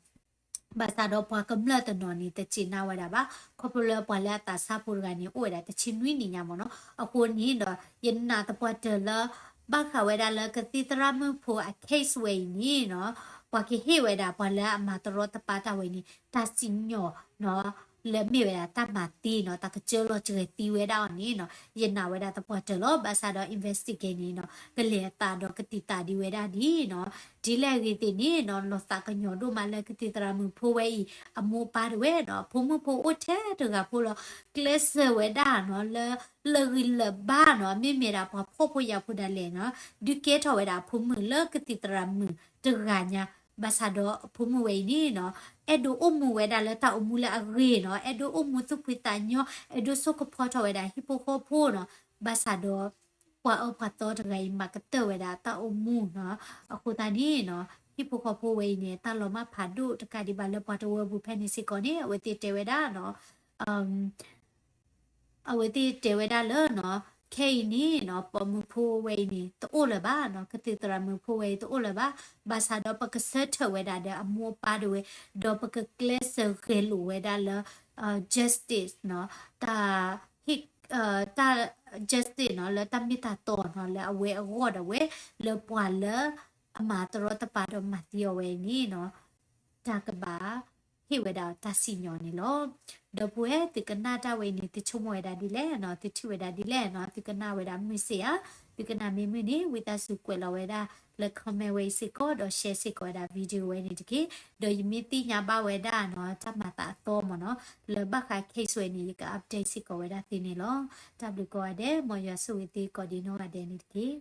ဘၣ်ဆၣ်ဒီးပှၤကမျၢၢ်တနီၤန့ၣ် တစူၢ်နာ်ဝဲဒၣ်ဘၣ် ခီဖျိလၢပှၤလၢအသးစၢ်ဖိတဂၤန့ၣ် အိၣ်ဝဲဒၣ်တဆံနွံနံၣ်ညါမ့ၢ်နီၤ. အဃိန့ၣ်ဒီး ယနာ်သပှၢ်တၢၢ်လၢ ဘၣ်ဃးဝဲဒၣ်လၢကသံၣ်သရၣ်မုၣ်ဖိအ case ဝဲအံၤန့ၣ်နီၤ ပှၤကဟ့ၣ်ဝဲဒၣ်ပှၤလၢအမၤတရီတပါတၢ်ဝဲန့ၣ် တၢ်စံၣ်ညီၣ်နီၤ လၢမ့ၢ်ဝဲဒၣ်တၢ်မၤသံနီၤ တၢ်ကစၢလီၤစဲၤသံဝဲဒၣ်အီၤန့ၣ်နီၤ ယနာ်ဝဲဒၣ်သပှၢ်တၢၢ်လီၤ. ဘၣ်ဆၣ်ဒီး investigate န့ၣ်နီၤ ကလဲၤအသးဒီးကတံာ်တာ်ဒံးဝဲဒၣ်ဒ်နီၤ ဒ်လဲၣ်အဂ့ၢ်သ့ၣ်န့ၣ်နီၤ လီၤသးကညီၤဒိၣ်မးလၢကသံၣ်သရၣ်မုၣ်ဖိဝဲအံၤ အမိၢ်အပၢ်တဝဲနီၤ ဖိမုၣ်ဖိအိၣ်ထဲတဂၤဖိလီၤ ကျဲးစၢးဝဲဒၣ်နီၤ လၢ လၢဂံၢ်လၢဘါနီၤ မ့မ့ၢ်ဒၣ်ပှၤဖှီၣ်ဖိယာ်ဖိဒၣ်လဲာ်နီၤ ဒုးကဲထီၣ်ဝဲဒၣ်အဖိမုၣ်လၢကသံၣ်သရၣ်မုၣ်တဂၤညါ ဘၣ်ဆၣ်ဒီးအဖိမုၣ်ဝဲအံၤန့ၣ်နီၤ အဲၣ်ဒိးအိၣ်မူဝဲဒၣ်လၢတၢ်အိၣ်မူလၢအဂ့ၤနီၤ အဲၣ်ဒိးအိၣ်မူသူၣ်ဖှံသးညီ အဲၣ်ဒိးဆိကဖီထီၣ်ဝဲဒၣ်ဟံၣ်ဖိဃီဖိနီၤ ဘၣ်ဆၣ်ဒီး ပှၤအၢပှၤသီတဂၤအံၤ မၤကတၢၢ်ဝဲဒၣ်တၢ်အိၣ်မူနီၤ အဃိသတးန့ၣ်နီၤ ဟံၣ်ဖိဃီဖိဝဲအံၤန့ၣ် တၢ်လီၤမၢ်ဖးဒိၣ်တကးဒံးဘၣ်လၢပှၤတဝၢပူၤဖဲန့ၣ်စ့ၢ်ကီးန့ၣ် အဝဲသ့ၣ်တဲဝဲဒၣ်နီၤ အဝဲသ့ၣ်တဲဝဲဒၣ်လၢနီၤ ခဲအံၤန့ၣ်နီၤ ပိာ်မုၣ်ဖိဝဲအံၤန့ၣ် တအိၣ်လၢၤဘၣ်နီၤ ကသံၣ်သရၣ်မုၣ်ဖိဝဲအံၤတအိၣ်လၢၤဘၣ် ဘၣ်ဆၣ်ဒီးပကဆၢထၢၣ်ဝဲဒၣ်ဒီးအမိၢ်အပၢ်တဝဲ ဒီးပကကျဲးစၢးဂဲၤလိာ်ဝဲဒၣ်လၢ justice နီၤ တၢ် တၢ် justice နီၤ လၢတၢ်မ့ၢ်တၢ်တီနီၤ လၢအဝဲအဂီၢ်ဒၣ်ဝဲ လၢပှၤလၢအမၤတရီတပါဒီးမၤသံအီၤဝဲအံၤန့ၣ်နီၤ တၢ်ကဘၣ်ဟ့ၣ်ဝဲဒၣ်တၢ်စံၣ်ညီၣ်န့ၣ်လီၤ. ဒီပုၢ်ဝဲၢ် သုကနၣ်တၢ်ဝဲအံၤန့ၣ် သုဆိကမိၣ်ဝဲဒၣ်ဒ်လဲၣ်နီၤ သုထံၣ်ဝဲဒၣ်ဒ်လဲၣ်နီၤ သုကနၣ်ဝဲဒၣ်မုာ်စ့ၢ်ဧါ သုကနၣ်မ့ၢ်မုာ်န့ၣ် ဝံသးစူၤကွဲးလီၤဝဲဒၣ်လၢ comment ဝဲအံၤစ့ၢ်ကီး ဒီး share စ့ၢ်ကီးဝဲဒၣ် video ဝဲန့ၣ်တက့ၢ်. ဒီးယမ့ၢ်သ့ၣ်ညါဘၣ်ဝဲဒၣ်နီၤ တၢ်မၤသးအသီမ့ၢ်နီၤ လၢဘၣ်ဃး case ဝဲန့ၣ် ယက update စ့ၢ်ကီးဝဲဒၣ်သုန့ၣ်လီၤ. တၢ်ဘျုးကိးဂၤဒဲး မ်ယွၤဆိၣ်ဂ့ၤသုကိးဒံးနီၢ်ဂၤဒဲးန့ၣ်တက့ၢ်.